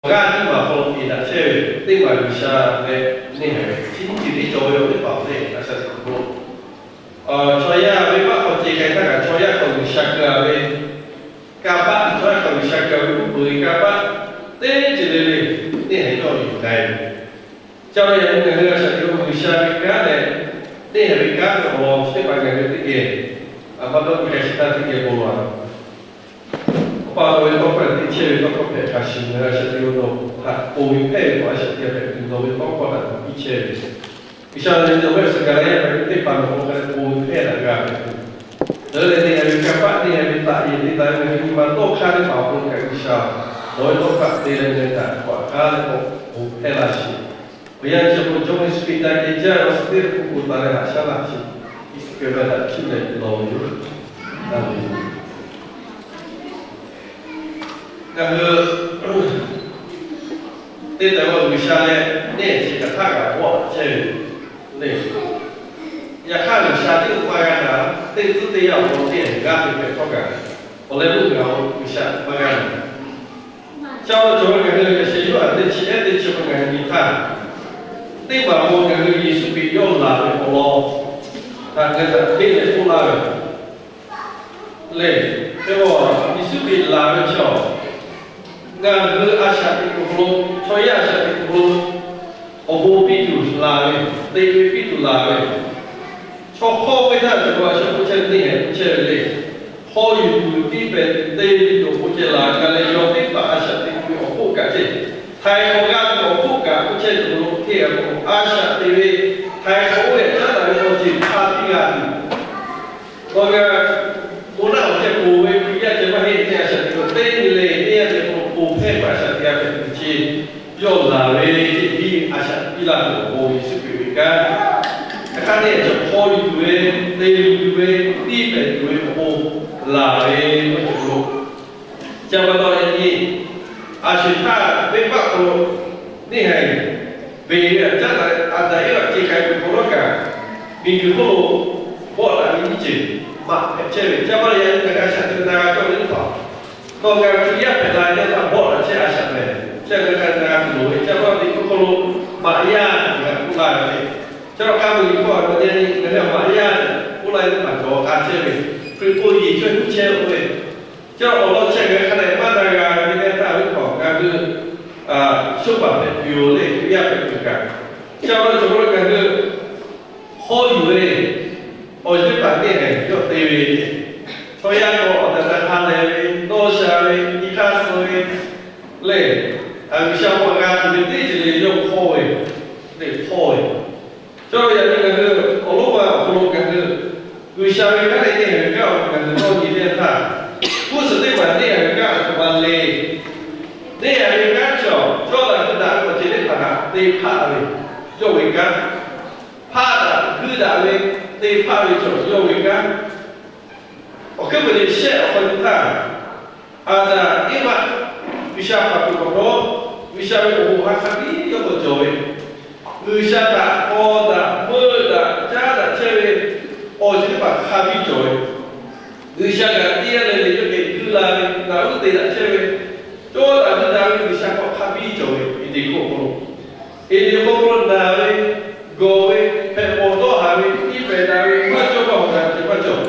g'aˇ tiˉ maˬ hk'aw lo peꞈ daꞈ chehˇ ve teˇ maˬ G'uiˬsha leh neˇ haiˬ chi nyiˇ ceuˬ tiˉ cawˬ ve yoˬ. Teˇ hpaˍ lehˬ, a shaꞈ teꞈ hk'aw lo chaw yaˇ venˇbaˆ hk'aw ce k'ai htaˇ kaꞈ chaw yaˇ hk'aw G'uiˬsha keu a ve, kanˇ paˆ, chaw yaˇ hk'aw G'uiˬsha keu a ve uˉ peunˍ ve kanˇ paˆ teˇ ceuˬ le le, neˇ haiˬ yawˇ yuˬ k'ai ve. Ca ve yaꞈ nyi ngaˬ hui a shaꞈ teꞈ G'uiˬsha ve kanˉ leh neˇ haiˬ ve kanˉ ve awˬ lawn chi teˇ hpaˍ ngaˬ hui teˇ geh, a ma dawˇ nyi k'ai shiˍ htaˇ teˇ geh bon lawˬ a. Awˬ pa taw ve tawˇ hkawˇ teˇ chehˇ ve tawˇ hkawˇ hpehꞈ hk'a shuˍ, ngaˬ hui a shaꞈ teꞈ G'uiˬsha htaꞈ ponˬ ve hpehˇ ve k'o, a shaꞈ teꞈ hpehꞈ tuˬ nawˬ ve tawˇ hkawˇ htaꞈ piˇ chehˇ ve. G'uiˬsha lehˬ, nawˬ ve suhˍ gaˬ la yaˇ hpehꞈ ve teˇ hpaˍ nawˬ hk'aw hk'a leh ponˬ ve hpehˇ daꞈ g'a hpehꞈ tuˬ, ngaˬ hui lehˬ neˇ haiˬ ve kanˇ paˆ, neˇ haiˬ ve taꞈ yeˬ te taˍ ve ngaˬ hui nyi ma dawˇ hk'aˇ teˇ hpaˍ awˬ hk'aw lo kaꞈ G'uiˬsha nawˬ ve tawˇ hkawˇ te leh ngaˬ hui htaꞈ k'awꞈ k'aˉ leh k'awꞈ ponˬ hpehˇ laˇ sheˍ. Awˬ yanˇ chi awˬ hk'aw lo Jawˇmawˇ Yeˍsuˆ Hkriꞈ ca keh jaˇ ve awˬ suhˍ teˇ hpaˍ hk'oˆ taˍ leh haꞈ shaˉ laˇ chi, Yeˍsuˆ Hkriꞈ ve htaꞈ cuˇ leh lawˬ ve yoˬ. Ngaˬ hui te tehꞈ k'o G'uiˬsha leh neˇ haiˬ chi hk'aˬ htaˇ kaꞈ vawˆ daꞈ chehˇ ve le. Yaꞈ hk'aˇ G'uiˬsha tiˉ maˇ g'a naˍ, teˇ tcuhˉ teˇ yanˇ awˬ lawn teˇ haiˬ g'aˇ te hpehꞈ htawˇ kaꞈ, awˬ leh meuˇ gaˬ-o G'uiˬsha maˇ g'a naˍ. Ca lo cawˬ ve ngaˬ hui yaꞈ sheh yawˇ htaꞈ teˇ chi ehˉ teˇ chi hk'aw ngaˬ hui nyi htaˇ, teˇ maˬ maw ngaˬ hui Yeˍsuˆ Hkriꞈ yawˇ laˬ ve awˬ lawn htaꞈ ngaˬ hui htaꞈ hteˇ leh k'oˆ laˇ ve le. Teˇ pawˆ Yeˍsuˆ Hkriꞈ laˬ ve chaw, ngaˬ hui a shaꞈ teꞈ kuiˬ hk'aw lo, chaw yaˇ a shaꞈ teꞈ kuiˬ hk'aw lo awˬ bon piˇ tuˬ laˬ ve, te ve piˇ tuˬ laˬ ve, chaw hk'awˇ ve htaˇ cawˬ ve a shaꞈ k'oˆ chehˇ ve teˇ haiˬ k'oˆ chehˇ ve le. Hpaw yuˬ tuˬ, tiˇ pehˍ tuˬ, te ve tuˬ awˬ pon ceh laˬ g'a leh, yawˇ teˇ hpaˍ a shaꞈ teꞈ kuiˬ awˬ hk'oˆ kaꞈ ceh, htaiˍ hk'awꞈ g'a tuˬ awˬ hk'oˆ kaꞈ k'oˆ chehˇ tuˬ lo hteˇ g'a k'o, a shaꞈ teꞈ ve htaiˍ hk'awꞈ oˇ ve caˉ daꞈ ve awˬ ceuˬ hk'a piˇ g'a tuˬ, k'awꞈ g'a, bon naˆ awˬ ceh ponˬ ve Hkriꞈ yaˇ ceh maˇ heˆ. Teˇ a shaꞈ teꞈ ve teˇ nyi le, teˇ yanˇ ceh k'o ponˬ hpehˇ ve a shaꞈ teꞈ g'a hpehꞈ tuˬ ceh, yawˇ laˬ ve ceh tiˉ a shaꞈ piˇ laˇ tuˬ awˬ pon Yeˍsuˆ Hkriꞈ ve kanˉ, yaꞈ hk'aˇ teˇ cawˬ hpaw yuˬ tuˬ ve, te yuˬ tuˬ ve, tiˇ pehˍ tuˬ ve awˬ pon laˬ ve maˇ cawˬ lo. Chi pa taw yaꞈ nyi a shuˍ htaˇ venˇbaˆ hk'aw lo neˇ haiˬ beˬ ve htaꞈ caˉ taˍ leh, Aˍdanˍ Eˇvaꞈ ce k'ai ve hk'aw lo kaꞈ, miˬguiˬ hk'oˆ lo bawˆ daꞈ ve nyiˇ ceuˬ maꞈ hpehꞈ chehˇ ve. Chi pa taw yaꞈ nyi ngaˬ hui a shaꞈ teꞈ na g'a cawˇ ve teˇ hpaˍ, nawˬ ngaˬ hui Hkriꞈ yaˇ hpehꞈ la ve teˇ htaˇ bawˆ daꞈ chehˇ a shaꞈ mehˍ. Chi ngaˬ hui hk'a na g'a tuˬ loˍ ve. Chi pa taw miˬguiˬ hk'oˆ lo maꞈ yaˇ htaꞈ ngaˬ hui k'oˆ laˇ ve le. Chi pa taw hk'a meuˬ liꞈ hkawˇ a ve yaˇ nyi ngaˬ hui maꞈ yaˇ k'oˆ laˇ ve teˇ hpaˍ cawˬ k'a chehˇ ve, Hkriꞈ k'o yeˬ chaweh huˉ chehˇ k'oˆ ve, chi awˬ lawn chi ngaˬ hui hk'a dehꞈ maˇ na g'a ve teˇ htaˇ ve hk'awꞈ ngaˬ hui shoˉ paˍ hpehꞈ tuˬ yoˬ le, Hkriꞈ yaˇ hpehꞈ tuˬ kaꞈ. Chi awˬ lawn cawˬ lo ngaˬ hui hawˇ yuˬ ve awˬ yanˇ paˍ teˇ haiˬ yawˇ te ve, chaw yaˇ k'awꞈ awˬ tehˬ tehˬ ha lehˬ ve, dawˇ sha ve, nyi hk'aˇ suh ve le, G'uiˬsha k'awꞈ g'a tuˬ ve teˇ ceuˬ le yawˇ hawˇ ve, le hawˇ ve. Chi awˬ yaꞈ nyi ngaˬ hui awˬ lonˉ ma awˬ hk'aw lo ngaˬ hui G'uiˬsha ve kanˉ leh neˇ haiˬ ve kanˉ awˬ hk'aw lo ngaˬ hui dawˇ nyi ve htaˇ, g'uˇ suhˍ teˇ hpaˍ neˇ haiˬ ve kanˉ awˬ hk'aw lo le, neˇ haiˬ ve kanˉ cawˬ cawˇ daꞈ hui daꞈ ve awˬ ceuˬ teˇ hpaˍ htaꞈ te hpaˆ ve, yawˇ ve kanˉ hpaˆ daꞈ hui daꞈ ve, te hpaˆ ve cawˬ yawˇ ve kanˉ. Awˬ hkuiˉ peuˬ leh shehˆ awˬ hk'aw lo htaˇ, Aˍdanˍ Eˇvaꞈ G'uiˬsha hpaˍ kuˬ k'awꞈ dawˇ, G'uiˬsha ve awˬ bon ha hk'a biˇ yawˇ k'awꞈ cawˬ ve, G'uiˬsha htaꞈ k'aw daꞈ, meuˇ daꞈ, caˉ daꞈ chehˇ ve awˬ ceuˬ teˇ hpaˍ hk'a biˇ cawˬ ve, G'uiˬsha kaꞈ teˇ g'aˇ leh leh yawˇ geh guiˇ la ve, naꞈ uˉ te daꞈ chehˇ ve, cawˇ daꞈ hui daꞈ ve G'uiˬsha k'awꞈ hk'a biˇ cawˬ ve, Eˍdenˍ hk'oˆ hk'aw lo, Eˍdenˍ hk'oˆ hk'aw lo naˬ ve, gawˬ ve, hpehꞈ pawˬ dawˇ haˍ ve, tiˇ pehˍ daꞈ ve, maˇ cawˇ maˇ hawˍ daꞈ ve maˇ cawˬ.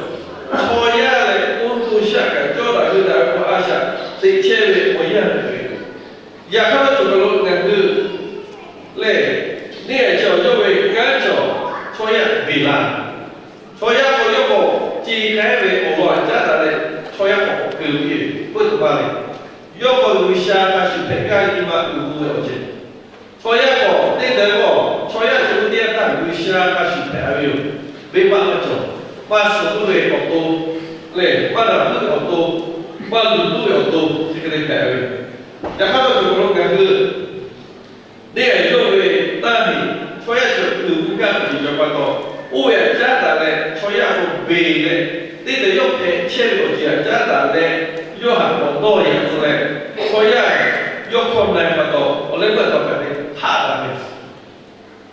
Chaw yaˇ leh oˇ to shaˆ kaꞈ cawˇ daꞈ hui daꞈ ve k'o, a shaꞈ teꞈ chehˇ ve awˬ yanˇ hpehꞈ ve. Yaꞈ hk'aˇ cawˬ kaˬ lo ngaˬ hui lehˬ, neˇ haiˬ chi awˬ yawˇ ve kanˉ cawˬ, chaw yaˇ beˬ la, chaw yaˇ k'o yawˇ k'awꞈ ce k'ai ve awˬ lawn htaꞈ caˉ taˍ leh, chaw yaˇ k'awꞈ keu piˇ ve, peuˇ tuˬ maˇ le. Yawˇ k'awꞈ G'uiˬsha hk'a shuˍ hpehꞈ gaˇ nyi ma uiˍ mvuh ve awˬ ceuˬ. Chaw yaˇ k'awꞈ teˇ dehꞈ k'awꞈ, chaw yaˇ chi teˇ yanˇ htaˇ G'uiˬsha hk'a shuˍ hpehꞈ ve yoˬ. Venˇbaˆ maˇ cawˬ, maˇ suh puiˉ ve awˬ to lehˬ, maˇ daꞈ puiˉ ve awˬ to, maˇ luˬ puiˉ ve awˬ to, chi hk'e te hpehꞈ ve. Yaꞈ hk'aˇ cawˬ kaˬ lo ngaˬ hui neˇ haiˬ yawˇ ve tanˇ heˍ, chaw yaˇ cawˬ uiˍ mvuh gaˇ ve cawˬ pa taw, oˇ ve htaꞈ caˉ taˍ leh chaw yaˇ k'awꞈ beˬ leh, teˇ ceuˬ yawˇ hpehꞈ chehˇ ve awˬ ceuˬ htaꞈ caˉ taˍ leh, yawˇ htaꞈ k'awꞈ dawˇ yaꞈ tcuh leh, chaw yaˇ yawˇ hkawˇ na e pa taw awˬ leh meuˇ htaꞈ hpehꞈ ve hpaˆ daꞈ ve.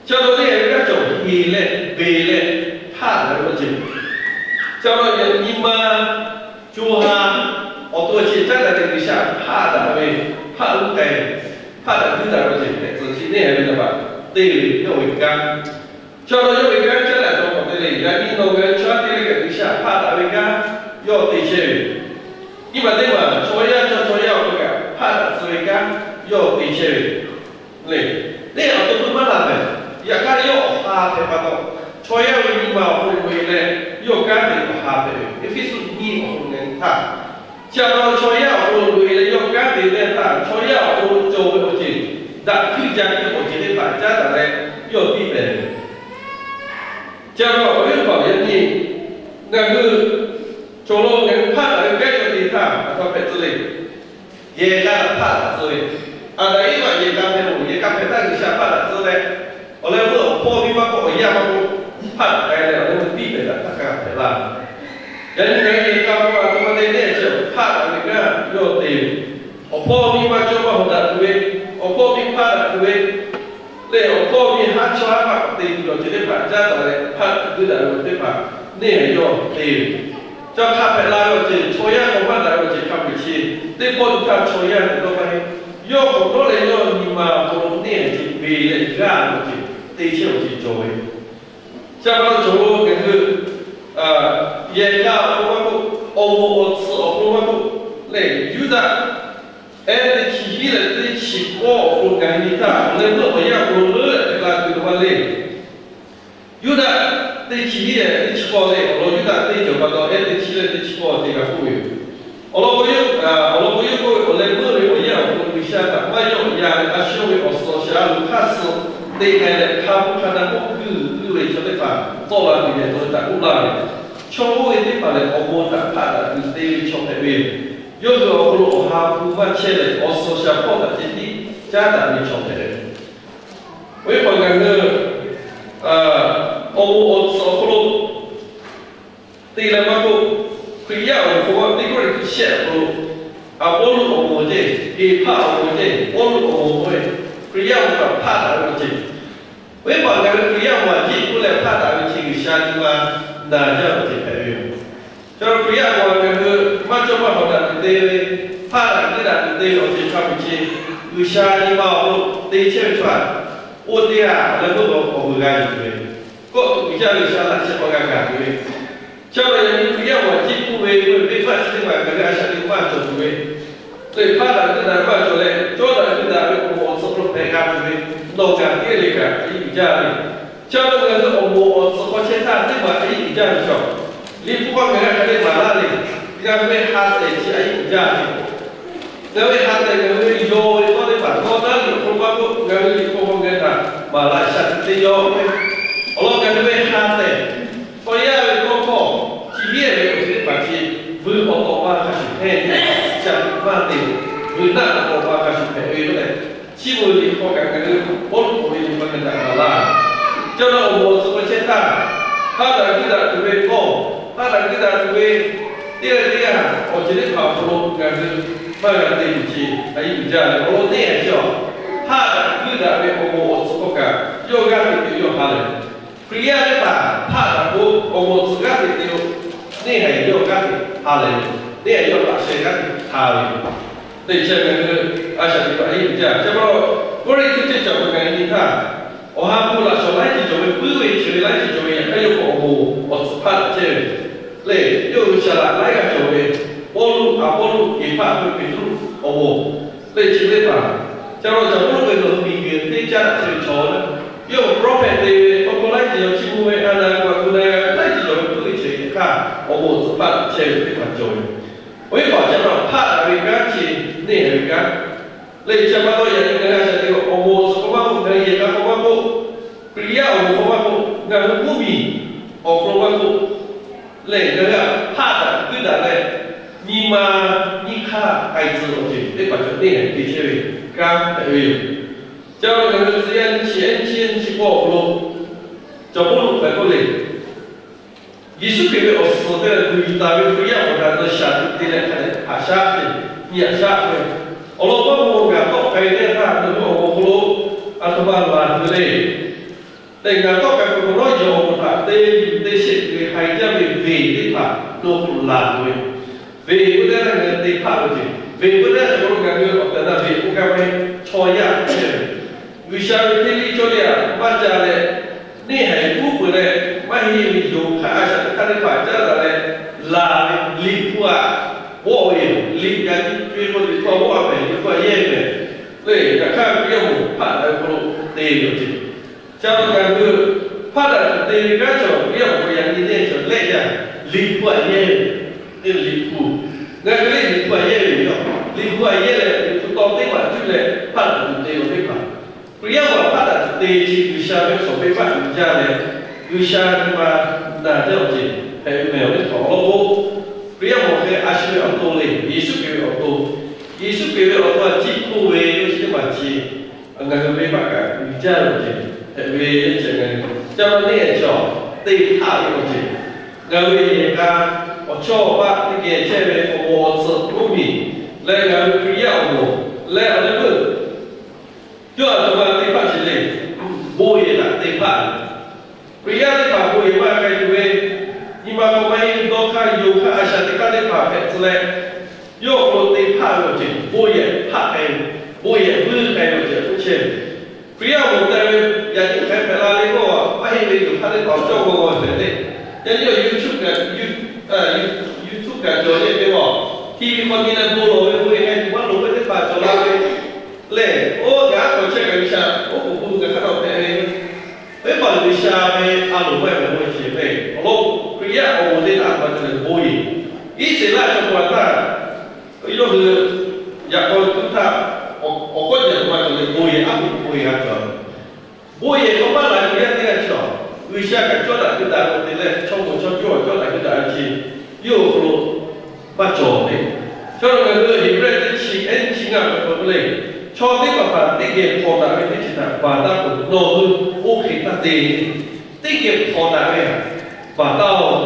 Chi awˬ lawn teˇ haiˬ ve kanˉ cawˬ heˍ leh beˬ leh hpaˆ daꞈ ve awˬ ceuˬ. Chi awˬ lawn nyi ma co ha awˬ to chi caˉ daꞈ leh G'uiˬsha hpaˆ daꞈ ve, hpaˆ uˉ k'ai ve. Yuˇdaꞈ ve ceuˬ hpehꞈ tcuh chi neˇ haiˬ ve naˍ baꞈ te ve yawˇ ve kanˉ. Chaw yawˇ ve kanˉ chehˇ leh a taw k'awꞈ te le. Yaꞈ nyi nawˬ ngaˬ hui chaw yaˇ teˇ g'aˇ kaꞈ G'uiˬsha hpaˆ daꞈ ve kanˉ yawˇ te chehˇ ve yoˬ. Nyi ma teˇ maˬ chaw yaˇ chaw chaw yaˇ awˬ hk'aw kaꞈ hpaˆ daꞈ tcuh ve kanˉ yawˇ te chehˇ ve le. Neˇ awˬ to k'o maˇ laˬ mehˍ. Yaꞈ hk'aˇ yawˇ awˬ ha hpehꞈ pa taw, chaw yaˇ ve nyi ma awˬ hk'aw lo loꞈ e leh yawˇ kanˉ te awˬ ha hpehꞈ ve yoˬ. Eˇfeˇsuꞈ nyiˇ awˬ hk'aw lo ngaˬ hui htaˇ, chi a taw chaw yaˇ awˬ hk'aw lo loꞈ e leh yawˇ kanˉ te teˇ htaˇ, chaw yaˇ awˬ hk'aw lo cawˬ ve awˬ ceuˬ, daꞈ hkuiˇ ja hkuiˇ awˬ ceuˬ teˇ hpaˍ caˉ taˍ leh yawˇ tiˇ pehˍ ve yoˬ. Chi a taw awˬ viˉ awˬ nyi, ngaˬ hui chaw lo ngaˬ hui hpaˆ daꞈ ve kanˉ yawˇ te htaˇ a taw hpehꞈ tcuh le. Yehˬ k'a htaꞈ hpaˆ daꞈ tcuh ve, Aˍdanˍ Eˇvaꞈ yehˬ k'a hpehꞈ-oˬ, yehˬ k'a hpehꞈ htaˇ G'uiˬsha hpaˆ daꞈ tcuh leh, awˬ leh meuˇ awˬ hpawˇ miˇ maˇ k'oˆ, awˬ yaˇ maˇ k'oˆ, hpaˆ daꞈ k'ai leh awˬ leh meuˇ tiˇ pehˍ daꞈ htaˇ kaꞈ hpehꞈ la. Yaꞈ nyi ngaˬ hui yehˬ k'a hpehꞈ a htoꞈ ma te neˇ chi hpaˆ daꞈ ve kanˉ yawˇ te ve, awˬ hpawˇ miˇ maˇ cawˇ maˇ hawˍ daꞈ tuˬ ve, awˬ hpawˇ miˇ hpaˆ daꞈ tuˬ ve, leh awˬ hpawˇ miˇ haˉ chawˇ haˉ paˆ k'awꞈ te tuˬ ve awˬ ceuˬ teˇ hpaˍ caˉ taˍ leh hpaˆ daꞈ g'uiˇ daꞈ ve awˬ teˇ hpaˍ neˇ haiˬ yawˇ te ve yoˬ. Chaw hk'a hpehꞈ la ve awˬ ceuˬ, chaw yaˇ k'awꞈ maˇ daꞈ ve awˬ ceuˬ hk'a peu-eˬ chi teˇ pawˆ tuˬ htaˇ chaw yaˇ te dawˇ maˇ heˆ. Yawˇ k'awꞈ dawˇ leh yawˇ nyi ma awˬ hk'aw lo neˇ haiˬ chi ve leh g'aˇ ve awˬ ceuˬ te chehˇ awˬ ceuˬ cawˬ ve yoˬ. Chi pa taw chaw lo ngaˬ hui yehˬ k'a awˬ hk'aw maˇ k'oˆ, awˬ moˍ awˬ tsuhꞈ awˬ hk'aw maˇ k'oˆ, lehˬ Yuˇdaꞈ ehˉ teˇ chi hiˉ leh teˇ chi k'awˇ awˬ hk'aw lo ngaˬ hui nyi htaˇ, awˬ leh meuˇ awˬ yanˇ awˬ hk'aw lo leuˉ leh hpehꞈ la tuˬ ve maˇ le. Yuˇdaꞈ teˇ chi hiˉ leh teˇ chi k'awˇ lehˬ, awˬ lawn Yuˇdaꞈ teˇ cawˬ pa taw ehˉ teˇ chi leh teˇ chi k'awˇ te g'a k'oˆ ve yoˬ. Awˬ lawn k'o, awˬ lawn k'o yawˇ k'oˆ ve, awˬ leh meuˇ ve awˬ yanˇ awˬ hk'aw lo G'uiˬsha htaꞈ maˇ yawˆ ya ve a shu ve awˬ suhˍ awˬ shaˍ a loˍ hk'aˇ suh te k'ai leh hk'a hpu hk'a na k'oˆ guiˇ guiˇ ve chaw teˇ hpaˍ tawˆ la tuˬ ve awˬ lawn htaꞈ k'oˆ laˇ ve, chaw oˇ ve teˇ hpaˍ lehˬ awˬ moˍ htaꞈ hpaˆ daꞈ tuˬ te ve chaw hpehꞈ ve yoˬ. Yawˇ hui awˬ hk'aw lo awˬ ha hpu maˇ chehˇ leh awˬ suhˍ awˬ shaˍ hpawˇ htaꞈ ceh tiˉ caˉ daꞈ ve chaw hpehꞈ ve yoˬ. Awˬ viˉ paˍ ngaˬ hui awˬ moˍ awˬ tsuhꞈ awˬ hk'aw lo te leh maˇ k'oˆ, Hkriꞈ yaˇ awˬ moˍ hk'aw maˇ teˇ kawˆ leh teˇ shehˆ awˬ hk'aw lo, Aˍpawˇluꞈ awˬ moˍ ceh, Keˍhpaˆ awˬ moˍ ceh, Pawˇluꞈ awˬ moˍ k'oˆ ve, Hkriꞈ yaˇ awˬ moˍ htaꞈ hpaˆ daꞈ ve awˬ ceuˬ. Awˬ viˉ paˍ ngaˬ hui Hkriꞈ yaˇ awˬ moˍ a ciˉ k'oˆ leh hpaˆ daꞈ ve chi G'uiˬsha nyi ma na jaˇ ve awˬ ceuˬ hpehꞈ ve yoˬ. Chaw Hkriꞈ yaˇ awˬ moˍ ngaˬ hui maˇ cawˇ maˇ hawˍ daꞈ tuˬ te ve, hpaˆ daꞈ guiˇ daꞈ tuˬ te ve awˬ ceuˬ hk'a peu-eˬ chi G'uiˬsha nyi ma awˬ hk'aw lo te chehˇ ve chaw htaꞈ oˇ teˇ g'aˇ awˬ leh meuˇ k'awꞈ k'awꞈ vuiˬ g'a yuˬ tuˬ ve, kawˆ tuꞈ uiˍ jaˇ ve G'uiˬsha laꞈ sheh k'awꞈ g'a gaˬ tuˬ ve, chaw yaꞈ nyi Hkriꞈ yaˇ awˬ moˍ a ciˉ k'oˆ ve k'oˆ ve venˇ baˆ chi teˇ maˬ ngaˬ hui a shaꞈ teꞈ maˇ cawˬ tuˬ ve, lehˬ hpaˆ daꞈ guiˇ daꞈ maˇ cawˬ leh cawˇ daꞈ guiˇ daꞈ ve awˬ moˍ awˬ tsuhꞈ hk'aw lo hpehꞈ g'a tuˬ ve, nawˬ kaꞈ teˇ g'aˇ le kaꞈ a yiˉ uiˍ jaˇ ve. Chaw ngaˬ hui awˬ moˍ awˬ tsuhꞈ hk'aw chehˇ htaˇ teˇ maˬ a yiˉ uiˍ jaˇ ve chaw, Liꞈ hpu hk'aw ngaˬ hui hk'a dehꞈ maˍ laˇ le. Ngaˬ hui ve ha tehˬ chi a yiˉ uiˍ jaˇ ve, ngaˬ hui ve ha tehˬ ngaˬ hui ve yaw ve tawˇ teˇ hpaˍ tawˇ taˉ ve awˬ hk'aw lo maˇ k'oˆ, ngaˬ hui Liꞈ hpu hk'aw ngaˬ hui htaꞈ maˍ laꞈ shaˍ tiꞈ te yaw ve, awˬ lawn ngaˬ hui ve ha tehˬ chaw yaˇ ve tawˇ hkawˇ chi hiˉ ve awˬ ceuˬ teˇ hpaˍ chi vuiˬ awˬ tawꞈ ma hk'a shuˍ hpehꞈ ve, shaˍ tiꞈ maˇ te, vuiˬ naˆ awˬ tawꞈ ma hk'a shuˍ hpehꞈ ve yoˬ leh, chi beuꞈ Liꞈ hk'aw kaꞈ ngaˬ hui Pawˇluꞈ k'oˆ ve Liꞈ hpu ngaˬ hui htaꞈ maˍ laˇ. Chaw awˬ moˍ awˬ tsuhꞈ hk'aw chehˇ htaˇ, hpaˆ daꞈ guiˇ daꞈ tuˬ ve kawˇ, hpaˆ daꞈ guiˇ daꞈ tuˬ ve teˇ g'aˇ teˇ g'aˇ awˬ ceuˬ teˇ hpaˍ awˬ hk'aw lo ngaˬ hui maˇ g'a te tuˬ chi a yiˉ uiˍ jaˇ ve, awˬ lawn teˇ g'aˇ chi hpaˆ daꞈ guiˇ daꞈ ve awˬ moˍ awˬ tsuhꞈ hk'aw kaꞈ yawˇ g'aˇ hteꞈ te yawˇ ha lehˬ, Hkriꞈ yaˇ teˇ hpaˍ hpaˆ daꞈ k'o awˬ moˍ awˬ tsuhꞈ g'aˇ hteꞈ te-o, neˇ haiˬ yawˇ g'aˇ hteꞈ ha lehˬ ve, neˇ haiˬ yawˇ laꞈ sheh g'aˇ hteꞈ ha ve yoˬ. Teˇ chi ngaˬ hui a shaꞈ teꞈ pa a yiˉ uiˍ jaˇ. Chi pa taw Kawˇrenˍhtuˆ ceuˬ cawˬ ve ngaˬ hui nyi htaˇ, awˬ ha hpu laꞈ shawˍ laiˉ ceuˬ cawˬ ve, puiˉ ve ceuˬ ve laiˉ ceuˬ cawˬ ve, yaꞈ hk'aˇ yawˇ k'o awˬ moˍ awˬ tsuhꞈ hpaˆ daꞈ chehˇ ve lehˬ, yawˇ hui shaˍ laꞈ laiˉ g'aˇ cawˬ ve, Pawˇluꞈ, Aˍpawˇluꞈ, Keˍhpaˆ, Peˍhtuˆ awˬ moˍ lehˬ chi teˇ hpaˍ, chi pa taw caˍ mawˇ k'oˆ ve nawˬ hui miˬguiˬ teˇ caˇ daꞈ chehˇ ve chaw lehˬ, yawˇ prophet te ve tawˇ hkawˇ laiˉ ceuˬ yaw chiˇ mvuh ve, a na ku a ku na g'a laiˉ ceuˬ cawˬ ve, puiˉ ve ceuˬ yaꞈ hk'aˇ awˬ moˍ awˬ tsuhꞈ hpaˆ daꞈ chehˇ ve teˇ hpaˍ cawˬ ve. Awˬ viˉ paˍ chi pa taw hpaˆ daꞈ ve kanˉ chi neˇ haiˬ ve kanˉ lehˬ, chi pa taw yaꞈ nyi ngaˬ hui a shaꞈ teꞈ awˬ moˍ awˬ tsuhꞈ hk'aw maˇ k'oˆ, ngaˬ hui yehˬ k'a hk'aw maˇ k'oˆ, Hkriꞈ yaˇ awˬ moˍ hk'aw maˇ k'oˆ, ngaˬ hui mvuhˇmiˬ awˬ hk'aw maˇ k'oˆ, lehˬ ngaˬ hui hpaˆ daꞈ guiˇ daꞈ leh, nyi ma nyiˇ hk'aˇ k'ai tcuh awˬ ceuˬ teˇ hpaˍ cawˬ neˇ haiˬ te chehˇ ve kanˉ hpehꞈ ve yoˬ. Chi pa taw ngaˬ hui tcuh yaˇ nyiˇ chi, nyiˇ chi, nyiˇ chi k'awˇ awˬ hk'aw lo caˍ mawˇ lo hpehꞈ k'oˆ le. Yeˍsuˆ Hkriꞈ ve awˬ suhˍ te leh guiˬ yuˬ taˍ ve Hkriꞈ yaˇ awˬ moˍ htaꞈ nawˬ shaˍ tiꞈ te leh hk'a dehꞈ haꞈ shaˉ ve, nyi haꞈ shaˉ ve, awˬ lawn maˇ maw ngaˬ tawˆ k'ai ve teˇ yanˇ htaˇ nawˬ hui awˬ moˍ hk'aw lo a htoꞈ ma laˬ tuˬ le. Lehˬ ngaˬ tawˆ k'ai peuˬ hk'awꞈ nawˉ yawˬ awˬ moˍ htaꞈ te yuˬ te sheˆ tuˬ ve haiˬ jaˇ ve venˇ teˇ hpaˍ nawˬ hui laˬ tuˬ ve, venˇ k'oˆ teˇ g'aˇ ngaˬ hui te hpaˆ ve ceˬ, venˇ k'oˆ teˇ g'aˇ cawˬ k'o ngaˬ hui awˬ tehˬ na venˇ k'oˆ gaˇ ve chaw chaw yaˇ chehˇ ve, G'uiˬsha ve hteˇ liˇ cawˇ liˇ aꞈ maˇ ca leh, neˇ haiˬ uˉ peunˍ leh maˇ heˆ ve yoˬ hk'aˇ, a shaꞈ teꞈ hk'aˇ teˇ hpaˍ caˉ daꞈ leh, laˬ ve Liꞈ hpu aꞈ g'awˆ ve yoˬ. Liꞈ yaꞈ nyi co-e k'o Liꞈ hpu aꞈ g'awˆ a mehˍ, Liꞈ hpu aꞈ yehˇ mehˍ. Le, yaꞈ hk'aˇ Hkriꞈ yaˇ moˍ hpaˆ daꞈ ve hk'aw lo te ve awˬ ceuˬ. Ca lo ngaˬ hui hpaˆ daꞈ tuˬ te ve kanˉ cawˬ, Hkriꞈ yaˇ moˍ k'o yaꞈ nyi teˇ cawˬ lehˆ yaˇ, Liꞈ hpu aꞈ yehˇ ve, teˇ Liꞈ hpu, ngaˬ hui le Liꞈ hpu aꞈ yehˇ ve yoˬ. Liꞈ hpu aꞈ yehˇ leh Liꞈ hpu tawˇ teˇ maˬ cuˇ leh hpaˆ daꞈ tuˬ te ve teˇ hpaˍ, Hkriꞈ yaˇ moˍ hpaˆ daꞈ tuˬ te chi G'uiˬsha ve awˬ suhˍ venˇ baˆ uiˍ jaˇ leh, G'uiˬsha nyi ma na jaˇ awˬ ceuˬ hpehꞈ ve mehˍ. Awˬ teˇ hpaˍ awˬ lawn k'o, Hkriꞈ yaˇ moˍ hk'e a shu ve awˬ to le, Yeˍsuˆ Hkriꞈ ve awˬ to, Yeˍsuˆ Hkriꞈ ve awˬ to aꞈ ciˇ hpoˇ ve chi teˇ maˬ chi ngaˬ hui venˇ baˆ kaꞈ uiˍ jaˇ ve awˬ ceuˬ hpehꞈ ve. Chi ngaˬ hui ca ma neˇ cawˬ te htaˇ ve awˬ ceuˬ, ngaˬ hui yehˬ k'a awˬ chawˇ awˬ paˆ teˇ geh chehˇ ve awˬ moˍ awˬ tcuhˍ mvuhˇmiˬ leh ngaˬ hui Hkriꞈ yaˇ awˬ moˍ leh awˬ leh meuˇ yawˇ aˬ htoꞈ ma te hpaˆ sheˍ le. Bon yehˬ htaꞈ te hpaˆ. Hkriꞈ yaˇ teˇ hpaˍ bon yehˬ maˇ k'ai tuˬ ve, nyi ma k'awꞈ maˇ heˆ dawˇ hk'aˇ yonˍ hk'aˇ a shaꞈ teꞈ hk'aˇ teˇ hpaˍ hpehꞈ tcuh leh, yawˇ awˬ hk'aw lo te hpaˆ ve awˬ ceuˬ bon yehˬ hpaˆ k'ai ve, bon yehˬ vuiˇ k'ai ve awˬ ceuˬ k'oˆ chehˇ ve. Hkriꞈ yaˇ awˬ moˍ te ve yaꞈ nyi hk'e hpehꞈ la le k'o, maˇ heˆ ve yoˬ hk'aˇ teˇ hpaˍ cawˇ g'aw g'aw hpehꞈ le. Yaꞈ nyi YouTube kaꞈ, YouTube kaꞈ cawˬ le ve a, TV hk'aw nyi leh bon lawˬ ve bon yehˬ k'ai tuˬ maˇ loˍ ve teˇ hpaˍ cawˬ la ve lehˬ, oˇ kaꞈ aˉ k'awꞈ chehˇ kaꞈ G'uiˬsha oˉ k'oˍ pui ngaˬ hk'aˇ taw hpehꞈ ve, teˇ hpaˍ G'uiˬsha ve a loˍ maˇ ve awˬ ceuˬ ve awˬ lawn Hkriꞈ yaˇ awˬ moˍ teˇ htaˇ hk'aˬ ma cawˬ leh bon yehˬ, Iˉsaˍreˍlaˆ chaw pa htaˇ yawˇ hui yaꞈ k'aw tuˬ htaˇ, awˬ k'awꞈ jaˇ hk'aˬ ma cawˬ leh bon yehˬ aˉ hk'oˆ bon yehˬ g'a cawˬ. Bon yehˬ hk'aw maˇ la Hkriꞈ yaˇ teˇ g'aˇ chi a, G'uiˬsha kaꞈ cawˇ daꞈ keu daꞈ ve te leh chaw moˍ chaw cawˇ cawˇ daꞈ keu daꞈ ve chi yawˇ awˬ hk'aw lo maˇ cawˬ le. Chaw lo ngaˬ hui Heˍbrehˇ teˇ chi ehˉ nyiˇ chi ngaˇ hk'aw k'oˆ le, chaw teˇ hpaˍ hpaˍ teˇ geh hpawnˬ daꞈ ve teˇ ceuˬ htaꞈ baˬ taˇ peuˬ. Nawˬ hui oˇ hk'e taˇ te. Teˇ geh hpawnˬ daꞈ ve htaꞈ baˬ taˇ-oˬ.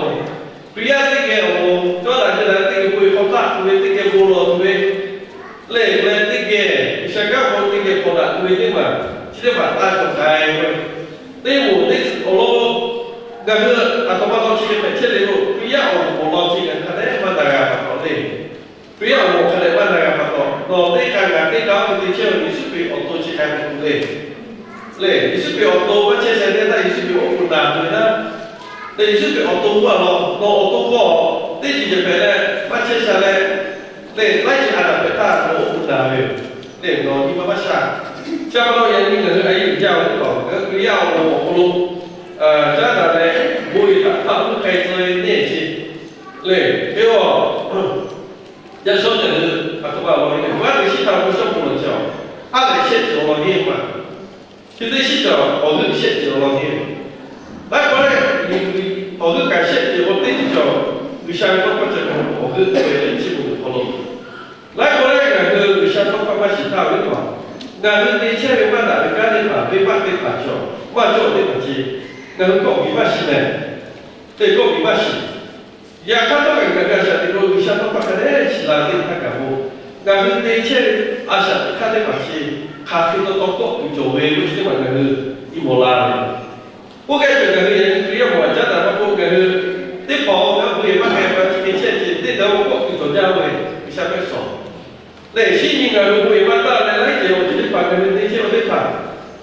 Hkriꞈ yaˇ teˇ geh awˬ moˍ cawˇ daꞈ ve la, teˇ geh bon yehˬ hk'aw taˆ tuˬ ve, teˇ geh bon lawˬ tuˬ ve lehˬ, leh teˇ geh G'uiˬsha kanˉ hk'aw teˇ geh hpawnˬ daꞈ tuˬ ve teˇ maˬ chi teˇ hpaˍ taˇ cawˬ k'ai ve. Teˇ moˍ teˇ tcuh awˬ lawn ngaˬ hui aˬ htoꞈ ma law chi hk'e hpehꞈ chehˇ le k'o, Hkriꞈ yaˇ awˬ moˍ awˬ lawn chi ngaˬ hk'a dehꞈ maˇ na g'a pa taw le. Hkriꞈ yaˇ awˬ moˍ hk'a dehꞈ maˇ na g'a pa taw, nawˬ teˇ hk'a ngaˬ teˇ hk'a oˇ hk'e te chehˇ ve Yeˍsuˆ Hkriꞈ awˬ to chi hk'a hpehꞈ tuˬ le. Lehˬ, Yeˍsuˆ Hkriꞈ awˬ to maˇ chehˇ sheh teˇ htaˇ Yeˍsuˆ Hkriꞈ oˉ k'oˍ naˬ ve naˉ, lehˬ Yeˍsuˆ Hkriꞈ awˬ to maˇ law, nawˬ awˬ to hk'aw teˇ ceuˬ ceh hpehꞈ leh maˇ chehˇ sha leh, lehˬ laiˉ ceuˬ a daꞈ hpehꞈ htaˇ nawˬ oˉ k'oˍ naˬ ve yoˬ. Lehˬ nawˬ nyi ma maˇ sha. Chi pa taw yaꞈ nyi ngaˬ hui a yeˇ uiˍ jaˇ ve teˇ hpaˍ, ngaˬ hui Hkriꞈ yaˇ awˬ moˍ awˬ hk'aw lo caˉ daꞈ leh bon yehˬ htaꞈ hpaˆ uˉ k'ai tcuh ve neˇ chi lehˬ, teˇ g'aˇ yaˇ shawˉ ngaˬ hui aˬ htoꞈ ma law ve le, g'aˇ teꞈ shiˉ htaꞈ bon shawˉ bon lawˬ chi a, aˉ lehꞈ shehˆ ceuˬ awˬ lawn heˆ ma. Chi teˇ shiˉ cawˬ awˬ g'euˆ shehˆ ceuˬ awˬ lawn heˆ. Laiˉ k'o lehˬ, awˬ g'euˆ kaꞈ shehˆ ceuˬ k'o teˇ ceuˬ cawˬ, G'uiˬsha ve tawˇ hkawˇ cawˬ awˬ g'euˆ te ve le, chi beuꞈ awˬ hk'aw lo laiˉ k'o lehˬ, ngaˬ hui G'uiˬsha tawˇ hkawˇ maˇ shiˍ htaˇ ve teˇ hpaˍ, ngaˬ hui te chehˇ ve maˇ daꞈ ve kanˉ teˇ hpaˍ, venˇbaˆ teˇ hpaˍ cawˬ, maˇ cawˇ teˇ hpaˍ chi ngaˬ hui kawˆ piˇ maˇ shiˍ leh, te kawˆ piˇ maˇ shiˍ. Yaꞈ hk'aˇ htawˇ kaꞈ ngaˬ hui a shaꞈ teꞈ k'o G'uiˬsha tawˇ hkawˇ hk'a dehꞈ shiˍ la teˇ htaˇ kaꞈ k'o, ngaˬ hui te chehˇ ve a shaꞈ teꞈ hk'aˇ teˇ hpaˍ chi hk'aˬ hk'e taw taw kawˆ tuˬ cawˬ ve k'o, chi teˇ hpaˍ ngaˬ hui nyi mawˬ la ve. Oˇ hk'e cawˬ ngaˬ hui yaꞈ nyi Hkriꞈ yaˇ hpaˍ htaꞈ caˉ daꞈ maˇ k'oˆ, ngaˬ hui teˇ hpaˍ awˬ g'aˇ bon yehˬ maˇ k'ai pa chi hk'e chehˇ ceuˬ teˇ g'aˇ kawˆ tuˬ cawˬ jaˇ ve G'uiˬsha pehˇ shawˍ. Lehˬ, shinˉ nyi ngaˬ hui bon yehˬ maˇ taˆ leh laiˉ ceuˬ awˬ ceuˬ teˇ hpaˍ ngaˬ hui te chehˇ ve teˇ hpaˍ,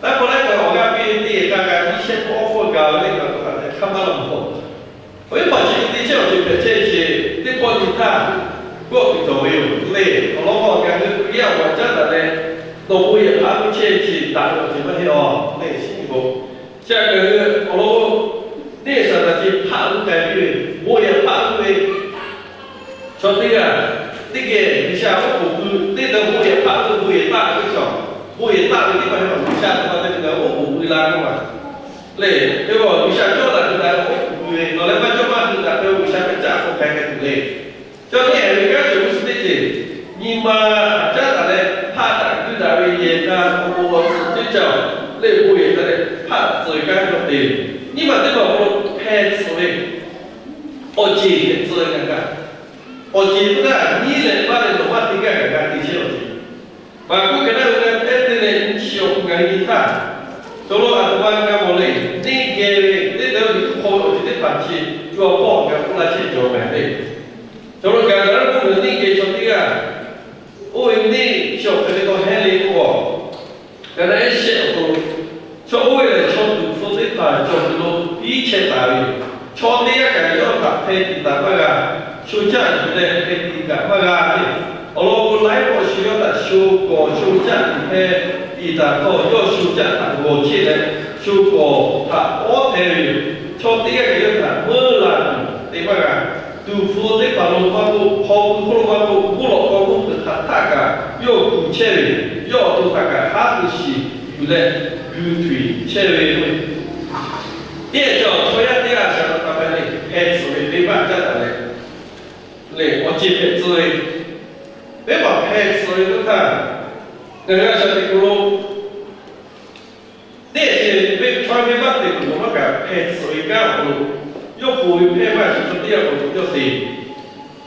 laiˉ k'o laiˉ kaꞈ awˬ g'aˇ piˇ ve teˇ g'aˇ kaꞈ nyiˇ shehˆ hpawˇ hpawˇ gaˬ ve teˇ hpaˍ htaꞈ hk'aˇ maˇ laˇ mawˬ. Awˬ viˉ hpaˍ chi te chehˇ awˬ ceuˬ hpehꞈ chehˇ ve chi teˇ pawˆ nyi htaˇ kawˆ tuˬ cawˬ ve yoˬ le. Awˬ lawn k'o ngaˬ hui Hkriꞈ yaˇ awˬ hpaˍ caˉ daꞈ leh, nawˬ bon yehˬ hpaˆ uˉ chehˇ ve chi daꞈ ve awˬ ceuˬ maˇ heˆ a lehˬ, shinˉ nyi k'o, chi htaꞈ ngaˬ hui awˬ lawn neˇ saˍtanˍ chi hpaˆ uˉ k'ai piˇ ve, bon yehˬ hpaˆ uˉ ve chaw teˇ g'aˇ teˇ geh G'uiˬsha oˉ k'oˍ pui teˇ g'aˇ bon yehˬ hpaˆ uˉ ve, bon yehˬ taˆ ve teˇ cawˬ, bon yehˬ taˆ ve teˇ hpaˍ hpaˍ G'uiˬsha htaꞈ pa taw ve ngaˬ hui oˉ k'oˍ pui la k'oˆ ma. Lehˬ, teˇ g'aˇ G'uiˬsha cawˇ daꞈ hui daꞈ ve oˉ k'oˍ pui ve, nawˬ lehˬ maˇ cawˇ maˇ hui daꞈ ve G'uiˬsha hpehꞈ caˇ k'oˆ hk'a hk'e tuˬ le. Cawˇ teˇ haiˬ ve kanˉ cawˬ g'uˇ suhˍ teˇ ceuˬ, nyi ma htaꞈ caˉ daꞈ leh hpaˆ daꞈ guiˇ daꞈ ve yehˬ k'a awˬ bon awˬ tcuhˍ teˇ cawˬ lehˬ, bon yehˬ htaꞈ leh hpaˆ daꞈ tcuh ve kanˉ cawˇ te ve, nyiˇ maˬ teˇ maˬ awˬ hk'aw lo hpeh tcuh ve awˬ ceˬ hpehꞈ tcuh ve ngaˬ kaꞈ, awˬ ceˬ k'oˆ htaˇ nyiˇ leh maˇ leh nawˬ maˇ te gaˇ kaꞈ g'a te chehˇ awˬ ceˬ. Maˍkuˆ ka naˉ ve g'a pehˉ teˇ leh nyiˇ chi awˬ hk'aw ngaˬ hui nyi htaˇ, cawˬ lo aˬ htoꞈ ma g'a mawˬ le. Neˇ geh ve teˇ g'aˇ ve hk'aw ve awˬ ceˬ teˇ hpaˍ chi co a pawˆ ngaˬ k'oˆ laˇ chehˇ cawˬ mehˍ le. Cawˬ lo Gaˍdaˍraˆ mvuhˇmiˬ neˇ geh chaw teˇ g'aˇ oˇ ve neˇ chi awˬ hk'aˬ hk'e taw hehnˇ le k'o, Ngaˬ hui shehˆ awˬ hk'aw lo, chaw oˇ ve lehˬ chaw tuˍ hpfuh teˇ hpaˍ cawˬ tuˬ lo piˇ chehˇ taˍ ve yoˬ. Chaw teˇ g'aˇ kaꞈ yawˇ htaꞈ hpeh tiꞈ taˍ maˇ g'a, sho jaˆ yuˬ leh hpeh tiꞈ kaꞈ maˇ g'a ve. Awˬ lawn k'o, laiˉ k'awꞈ shu yawˇ htaꞈ sho kawˍ sho jaˆ tuˬ hpeh tiꞈ taˍ htawˇ, yawˇ sho jaˆ htaꞈ g'awˬ chehˇ leh, sho kawˍ htaꞈ awˉ hpehˇ ve yoˬ. Chaw teˇ g'aˇ kaꞈ yawˇ htaꞈ meuˇ la tuˬ te maˇ g'a. Tuˍ hpfuh teˇ hpaˍ lo maˇ k'oˆ, hk'aw hui hk'oˆ lo maˇ k'oˆ, mvuhˇ lawꞈ k'aw mvuhˇ hpeuꞈ htaꞈ htaˆ kaꞈ yawˇ kuˬ chehˇ ve yoˬ. Yawˇ awˬ to htaꞈ kaꞈ haˉ pui shiˍ yuˬ leh, g'uiˬ htuiˍ chehˇ ve yoˬ. Teˇ g'aˇ cawˬ chaw yaˇ teˇ g'aˇ shaˍ laꞈ htaꞈ pa leh hpeh tsuhꞈ ve venˇbaˆ caˉ taˍ leh, lehˬ awˬ ceˬ hpeh tsuhꞈ ve, venˇbaˆ hpeh tsuhꞈ ve k'oˆ htaˇ, ngaˬ hui a shaˍ teꞈ hk'aw lo teˇ g'aˇ ceh ve chaw venˇbaˆ teꞈ kuˬ nawˬ maˇ kaꞈ hpeh tsuhꞈ ve kanˉ awˬ hk'aw lo, yawˇ poˬ ve hpehˇ maˇ shiˍ chaw teˇ g'aˇ k'awꞈ yawˇ te,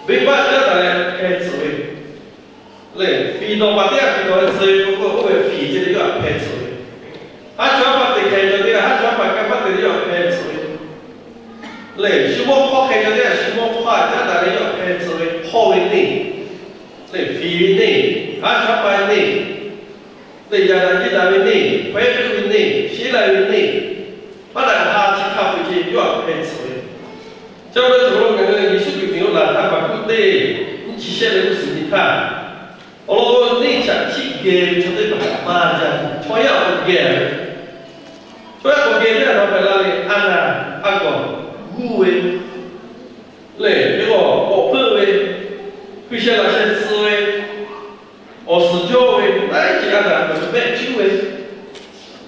venˇbaˆ caˉ taˍ leh hpeh tsuhꞈ ve lehˬ, fiˍ dawˬ paˍ teˇ g'aˇ fiˍ dawˬ leh tsuhꞈ ve k'o, oˇ ve fiˍ ceh ve yawˇ htaꞈ hpeh tsuhꞈ ve, haˉ chaw haˉ paˆ te hk'e cawˬ teˇ g'aˇ haˉ chaw haˉ paˆ kanˇ paˆ te ve yawˇ htaꞈ hpeh tsuhꞈ ve, lehˬ shu mawˇ hk'awˇ hk'e cawˬ teˇ g'aˇ shu mawˇ hk'awˇ htaꞈ caˉ taˍ leh yawˇ htaꞈ hpeh tsuhꞈ ve, hk'awˇ ve neˇ, lehˬ fiˍ ve neˇ, haˉ chaw haˉ paˆ neˇ, lehˬ yaꞈ daꞈ jiˇ daꞈ ve neˇ, hkawehˉ puiˉ ve neˇ, sheˉ lai ve neˇ, maˇ daꞈ ha chi hk'a peu-eˬ ceh yawˇ htaꞈ hpeh tsuhꞈ ve. Chi pa taw cawˬ lo ngaˬ hui Yeˍsuˆ Hkriꞈ ve laˬ htaˇ Maˍkuˆ teˇ nyiˇ chi shehˆ leh g'uˇ suhˍ nyi htaˇ, awˬ lawn k'o neˇ chaꞈ chiˆ geh ve chaw teˇ hpaˍ maˇ jaˇ, chaw yaˇ awˬ hk'aw geh ve, chaw yaˇ k'awꞈ geh teˇ g'aˇ htaꞈ hpehꞈ la ve, a naˍ a gawˬ, g'uˇ ve, lehˬ ve k'awꞈ k'awꞈ hpeuˆ ve, hkui sheh laꞈ sheh suh ve, awˬ suhˍ jawˇ ve, laiˉ ceuˬ a naˍ a gawˬ mehˆ cuˉ ve,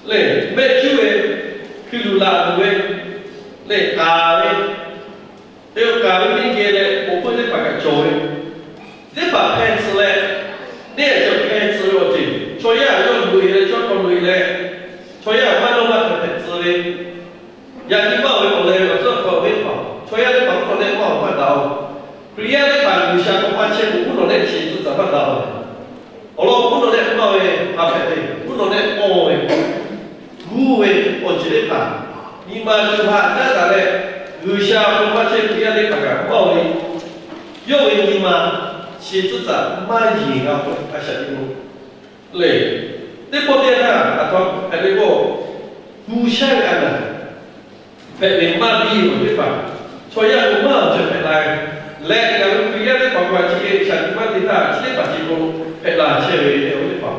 lehˬ mehˆ cuˉ ve, hkui luˬ laꞈ luˬ ve, lehˬ k'aˍ ve, te k'aˍ ve neˇ geh leh awˬ hpeuˇ teˇ hpaˍ kaꞈ cawˬ ve, teˇ hpaˍ hpeh tsuhꞈ leh, neˇ cawˬ hpeh tsuhꞈ ve awˬ ceuˬ, chaw yaˇ yawˇ loꞈ-e leh chaw hk'aw loꞈ-e leh, chaw yaˇ maˇ dawˇ maˇ hpehꞈ tsuhꞈ ve, yaꞈ nyi maˇ ve awˬ leh ve awˬ tcuhˉ hk'aw ve hpaˍ chaw yaˇ teˇ hpaˍ hk'aw leh maˇ awˬ maˇ daꞈ-oˬ. Hkriꞈ yaˇ teˇ hpaˍ G'uiˬsha hk'aw maˇ chehˇ k'o, uˉ nawˬ leh chi tcuhˉ tcuhˍ maˇ daꞈ-oˬ. Awˬ lawn uˉ nawˬ leh maˇ ve hpaˍ hpehꞈ ve, uˉ nawˬ leh awˬ ve, g'uˇ ve awˬ ceuˬ teˇ hpaˍ, nyi ma co ha caˉ taˍ leh, G'uiˬsha hk'aw maˇ chehˇ Hkriꞈ yaˇ teˇ hpaˍ kaꞈ maˇ ve, yawˇ ve nyi ma chi tcuhˉ tcuhˍ maˇ yeˬ g'a k'o, a shaꞈ teꞈ lo lehˬ, teˇ pawˆ teˇ yanˇ htaˇ aˬ htoꞈ hpehꞈ ve k'o, gu shaˉ ve a naˍ hpehꞈ ve maˇ biˇ ve awˬ teˇ hpaˍ, chaw yaˇ k'o maˇ awˬ ceuˬ hpehꞈ la ve, leh ngaˬ hui Hkriꞈ yaˇ teˇ hpaˍ k'o a chi hk'e shaˍ tiꞈ maˇ te htaˇ, chi teˇ hpaˍ chi k'o hpehꞈ la chehˇ ve tehꞈ awˬ teˇ hpaˍ,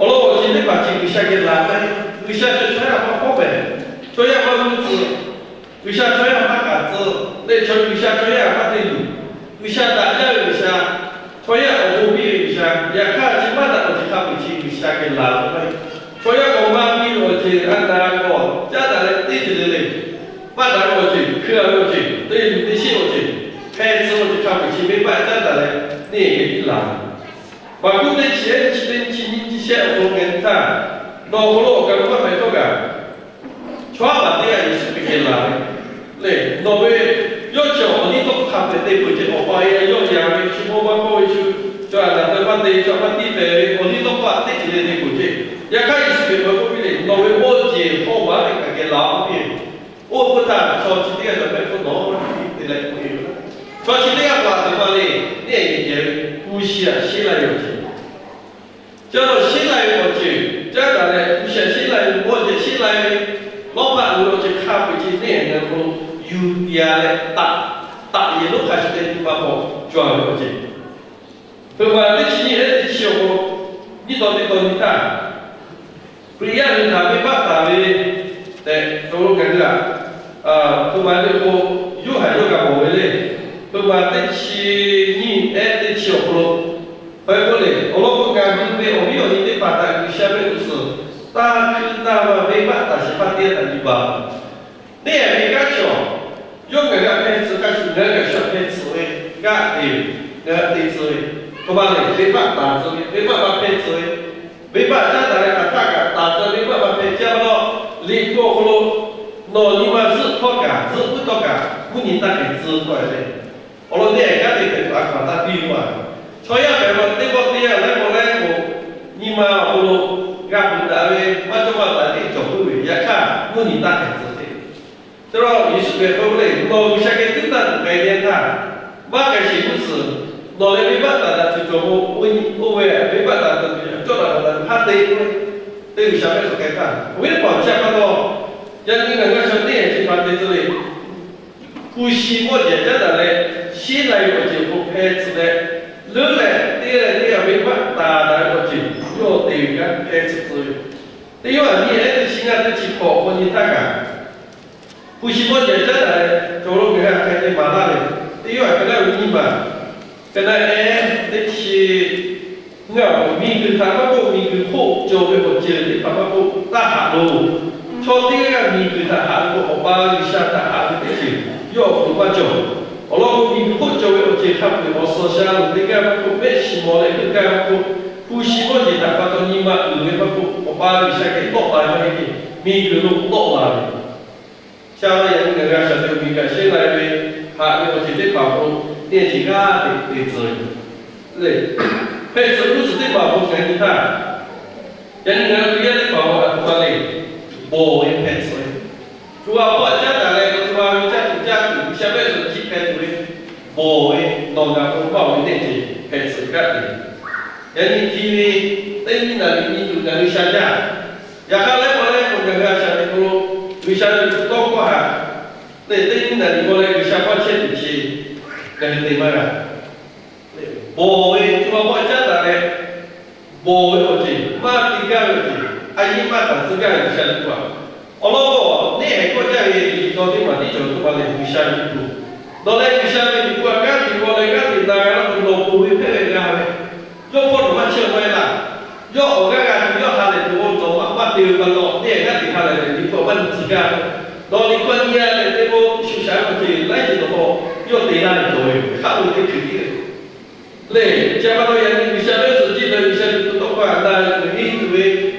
awˬ lawn awˬ ceuˬ teˇ hpaˍ chi G'uiˬsha geh laˬ maˇ heˆ. G'uiˬsha chaw yaˇ maˇ fawˉ pehˍ, chaw yaˇ maˇ g'uˇ tcuhꞈ, G'uiˬsha chaw yaˇ maˇ k'aˍ tcuhꞈ leh chaw, G'uiˬsha chaw yaˇ maˇ te luˬ. G'uiˬsha daꞈ jaˇ ve G'uiˬsha, chaw yaˇ awˬ bon piˇ ve G'uiˬsha, yaꞈ hk'aˇ chi maˇ daꞈ awˬ ceuˬ hk'a peu-eˬ chi G'uiˬsha geh laˬ ve maˇ heˆ. Chaw yaˇ k'awꞈ maˇ piˇ ve awˬ ceuˬ a naˍ k'awꞈ caˉ daꞈ leh teˇ ceuˬ le le, maˇ daꞈ ve awˬ ceuˬ, hkui-a ve awˬ ceuˬ, te luˬ te sheˆ awˬ ceuˬ, hpeh tcuhꞈ awˬ ceuˬ hk'a peu-eˬ chi venˇbaˆ caˉ daꞈ leh neˇ geh tiˉ laˬ ve. Maˍkuˆ teˇ chi ehˉ chi teˇ chi nyiˇ chi shehˆ awˬ hk'aw lo geh htaˇ, nawˬ awˬ hk'aw lo awˬ kaˍ lo maˇ hpehꞈ htawˇ kaꞈ, chaw haˉ paˍ teˇ g'aˇ Yeˍsuˆ Hkriꞈ geh laˬ ve lehˬ, nawˬ ve yawˇ chi awˬ liˇ tawˇ hkawˇ hk'a peu-eˬ te peuˬ ceh, awˬ pa e yawˇ yaꞈ ve, shu mawˇ maˇ kawˇ ve, shu chaw a naˍ tawˇ maˇ te, chaw maˇ tiˇ pehˍ ve, awˬ liˇ tawˇ hkawˇ a teˇ ceuˬ le te peuˬ ceh. Yaꞈ hk'aˇ Yeˍsuˆ Hkriꞈ k'awꞈ k'oˆ piˇ leh, nawˬ ve mawˇ jeˬ hawˇ maˍ ve kaꞈ geh laˬ-oˬ piˇ. Oˇ hk'oˆ htaˇ chaw chi teˇ g'aˇ cawˬ hpehꞈ hpfuhˆ nawˬ te leh k'oˆ ve, chaw chi teˇ g'aˇ k'awꞈ a teꞈ ma le, neˇ e geh geh ve, hpu shi-a sheˉ lai ve awˬ ceuˬ, chi a lo sheˉ lai ve awˬ ceuˬ caˉ daꞈ leh, hpu shi-a sheˉ lai ve, mawˇ jeˬ sheˉ lai ve, lawˇ paˆ uiˍ ve awˬ ceuˬ hk'a peu-eˬ chi neˇ ngaˬ hui yuˬ tiꞈ-a leh taꞈ, taꞈ yeˬ lonˉ hk'a shuˍ te nyi ma hk'aw cawˬ ve awˬ ceuˬ. Hpeuꞈ maˍ teˇ chi nyiˇ ehˉ teˇ chi awˬ hk'aw lo, nyiˇ taw teˇ taw nyi htaˇ, Hkriꞈ yaˇ hui htaꞈ venˇbaˆ taˍ ve tehꞈ, hk'aw lo ngaˬ hui a, hpeuꞈ maˍ ve awˬ hk'aw, Yoˇhanˬ yawˇ g'a mawˬ ve le. Hpeuꞈ maˍ teˇ chi nyiˇ ehˉ teˇ chi awˬ hk'aw lo, hk'aw k'oˆ le, awˬ lawn k'o, ngaˬ hui ve awˬ viˉ awˬ nyi teˇ hpaˍ htaꞈ G'uiˬsha ve g'uˇ suhˍ taˇ hkuiˇ taˇ maˇ venˇbaˆ taˍ shehˍ hpaˇ teˇ g'aˇ htaꞈ nyi baˬ. Neˇ haiˬ ve kanˉ chaw, yawˇ ngaˬ hui htaꞈ hpeh tcuhꞈ hk'a shuˍ, ngaˬ hui kaꞈ shu htaꞈ hpeh tcuhꞈ ve, g'aˇ te ve, ngaˬ hui te tcuhꞈ ve, hk'aˬ ma le, venˇbaˆ taˍ tcuhꞈ ve, venˇbaˆ maˇ hpeh tcuhꞈ ve, venˇbaˆ caˉ daꞈ leh hk'aˬ htaˆ kaꞈ taˍ tcuhꞈ, venˇbaˆ maˇ hpeh caˇ ve law. Liꞈ hpu awˬ hk'aw lo, nawˬ nyi ma zuhˆ htawˇ kaꞈ, zuhˆ puiˉ htawˇ kaꞈ, mvuhˇ nyi taˇ hpehꞈ tcuhꞈ k'oˆ ve le. Awˬ lawn teˇ g'aˇ kaꞈ te hpehꞈ tuˬ a hkaw-anˬ taˇ piˇ ve a. Chaw yaˇ hpehꞈ ve teˇ pawˆ teˇ yanˇ laiˉ pawˆ laiˉ k'o, nyi ma awˬ hk'aw lo g'a peuˬ daꞈ ve maˇ cawˇ maˇ taˍ teˇ cawˬ puiˉ ve, yaꞈ hk'aˇ mvuhˇ nyi taˇ hpehꞈ tcuhꞈ te. Chi law Yeˍsuˆ Hkriꞈ k'oˆ ve le, nawˬ G'uiˬsha geh tuˉ taˇ tuˬ k'ai ve htaˇ, maˇ k'ai sheˍ g'uˇ suhˍ, nawˬ leh venˇbaˆ taˍ daꞈ tuˬ cawˬ k'o, oˇ ve venˇbaˆ taˍ tuˬ cawˇ daꞈ daꞈ hk'a te k'oˆ ve, Teˇ G'uiˬsha mehˆ suhˍ k'ai htaˇ, awˬ viˉ teˇ hpaˍ chi a pa taw, yaꞈ nyi ngaˬ hui a shaꞈ teˇ ehˍ chi hpaˍ te tcuh ve, hpu shi mawˇ jehˬ caˉ daꞈ leh, sheˉ lai ve awˬ ceuˬ hk'aw hpeh tcuh leh, leuˉ leh teˇ g'aˇ leh teˇ g'aˇ venˇbaˆ taˍ daꞈ ve awˬ ceuˬ yawˇ te ve kaꞈ hpeh tcuh tcuh ve. Teˇ Yoˇhanˬ nyiˇ ehˉ teˇ chi ngaˇ teˇ chi hkawꞈ awˬ hk'aw nyi htaˇ kaꞈ, hpu shi mawˇ jehˬ caˉ daꞈ leh cawˬ lo ngaˬ hui a hk'e te maˍ laˇ ve, teˇ Yoˇhanˬ ka naˉ ve nyiˇ maˬ, ka naˉ ehˉ teˇ chi ngaˇ awˬ miˬguiˬ htaꞈ maˇ k'oˆ, miˬguiˬ hk'oˆ cawˬ ve awˬ ceuˬ teˇ hpaˍ maˇ k'oˆ, taˇ haꞈ loˬ. Chaw teˇ g'aˇ miˬguiˬ htaꞈ haꞈ ve k'o, Awˬ pa G'uiˬsha htaꞈ haꞈ ve teˇ ceuˬ yawˇ awˬ hk'aw lo maˇ cawˬ. Awˬ lawn k'o, miˬguiˬ hk'oˆ cawˬ ve awˬ ceuˬ hk'a peu-eˬ awˬ suhˍ sha loˬ teˇ g'aˇ maˇ k'oˆ, mehˆ shiˍ mawˬ leh g'euˆ gaˇ maˇ k'oˆ, hpu shi mawˇ jehˬ htaꞈ pa taw nyi ma uiˍ ve maˇ k'oˆ, Awˬ pa G'uiˬsha geh tawˆ la ve maˇ heˆ, miˬguiˬ lo tawˆ la ve. Sha la yaꞈ nyi ngaˬ hui a shaꞈ teꞈ miˬguiˬ a sheˉ lai ve haꞈ ve awˬ ceuˬ teˇ hpaˍ k'o, teˇ ceuˬ g'aˇ teꞈ te tcuh ve le. Hpehꞈ tcuh g'uˇ suhˍ teˇ hpaˍ k'o ngaˬ hui nyi htaˇ, yaꞈ nyi ngaˬ hui Hkriꞈ yaˇ teˇ hpaˍ k'o a htoꞈ ma le, bawˬ ve hpehꞈ tcuh ve. Shu a hpawˇ caˉ daꞈ leh, a htoꞈ ma ve caˇ tuˬ caˇ tuˬ G'uiˬsha mehˆ suhˍ jiˇ hpehꞈ tuˬ ve, bawˬ ve nawˬ ngaˬ k'o maˇ awˬ ve teˇ ceuˬ hpehꞈ tcuh kaꞈ te. Yaꞈ nyi hti ve teˇ nyiˇ naˍ riˍ nyi tuˬ ngaˬ hui sha jaˇ. Yaꞈ hk'aˇ laiˉ pawˆ laiˉ pawˆ ngaˬ hui a shaꞈ teꞈ k'o, G'uiˬsha ve tawˇ hkawˇ htaꞈ te teˇ nyiˇ naˍ riˍ k'o leh G'uiˬsha paˇ chehˇ tuˬ chi ngaˬ hui te maˇ g'a. Bawˬ ve co ha hpawˇ caˉ daꞈ leh, bawˬ ve awˬ ceuˬ maˇ te gaˇ ve awˬ ceuˬ a yehˇ maˇ hkanˍ tcuh gaˇ ve G'uiˬsha ve hpu a. Awˬ lawn k'o, neˇ haiˬ kawˆ jaˇ ve liꞈ dawˇ teˇ maˬ tiˉ cawˬ ve teˇ maˬ lehˬ G'uiˬsha ve hpu. Nawˬ leh G'uiˬsha ve liꞈ hpu a kanˉ te k'o leh g'aˇ hteꞈ na g'a laˇ k'o, nawˬ peuˬ ve hpehˇ ve g'a ve, yawˇ hpawˇ nawˬ maˇ chehˇ maˇ heˆ laˇ. Yawˇ awˬ g'aˇ g'a tuˬ yawˇ ha lehˬ tuˬ k'o, nawˬ maˇ te ve pa taw, neˇ haiˬ g'aˇ hteꞈ ha lehˬ leh liꞈ hpu a maˇ nyi tcuh gaˇ ve. Nawˬ liꞈ hpu a nyi a lehˬ te k'o, shu shaꞈ ve awˬ ceuˬ laiˉ ceuˬ nawˬ k'o, yawˇ te laˇ ve cawˬ ve, hk'aˆ lo teˇ hkui tiˉ ve le. Chi a pa taw yaꞈ nyi G'uiˬsha ve suhˍ jiˇ leh G'uiˬsha ve tcuh tawˆ k'aˇ na ve tuˬ ve hiˉ tuˬ ve,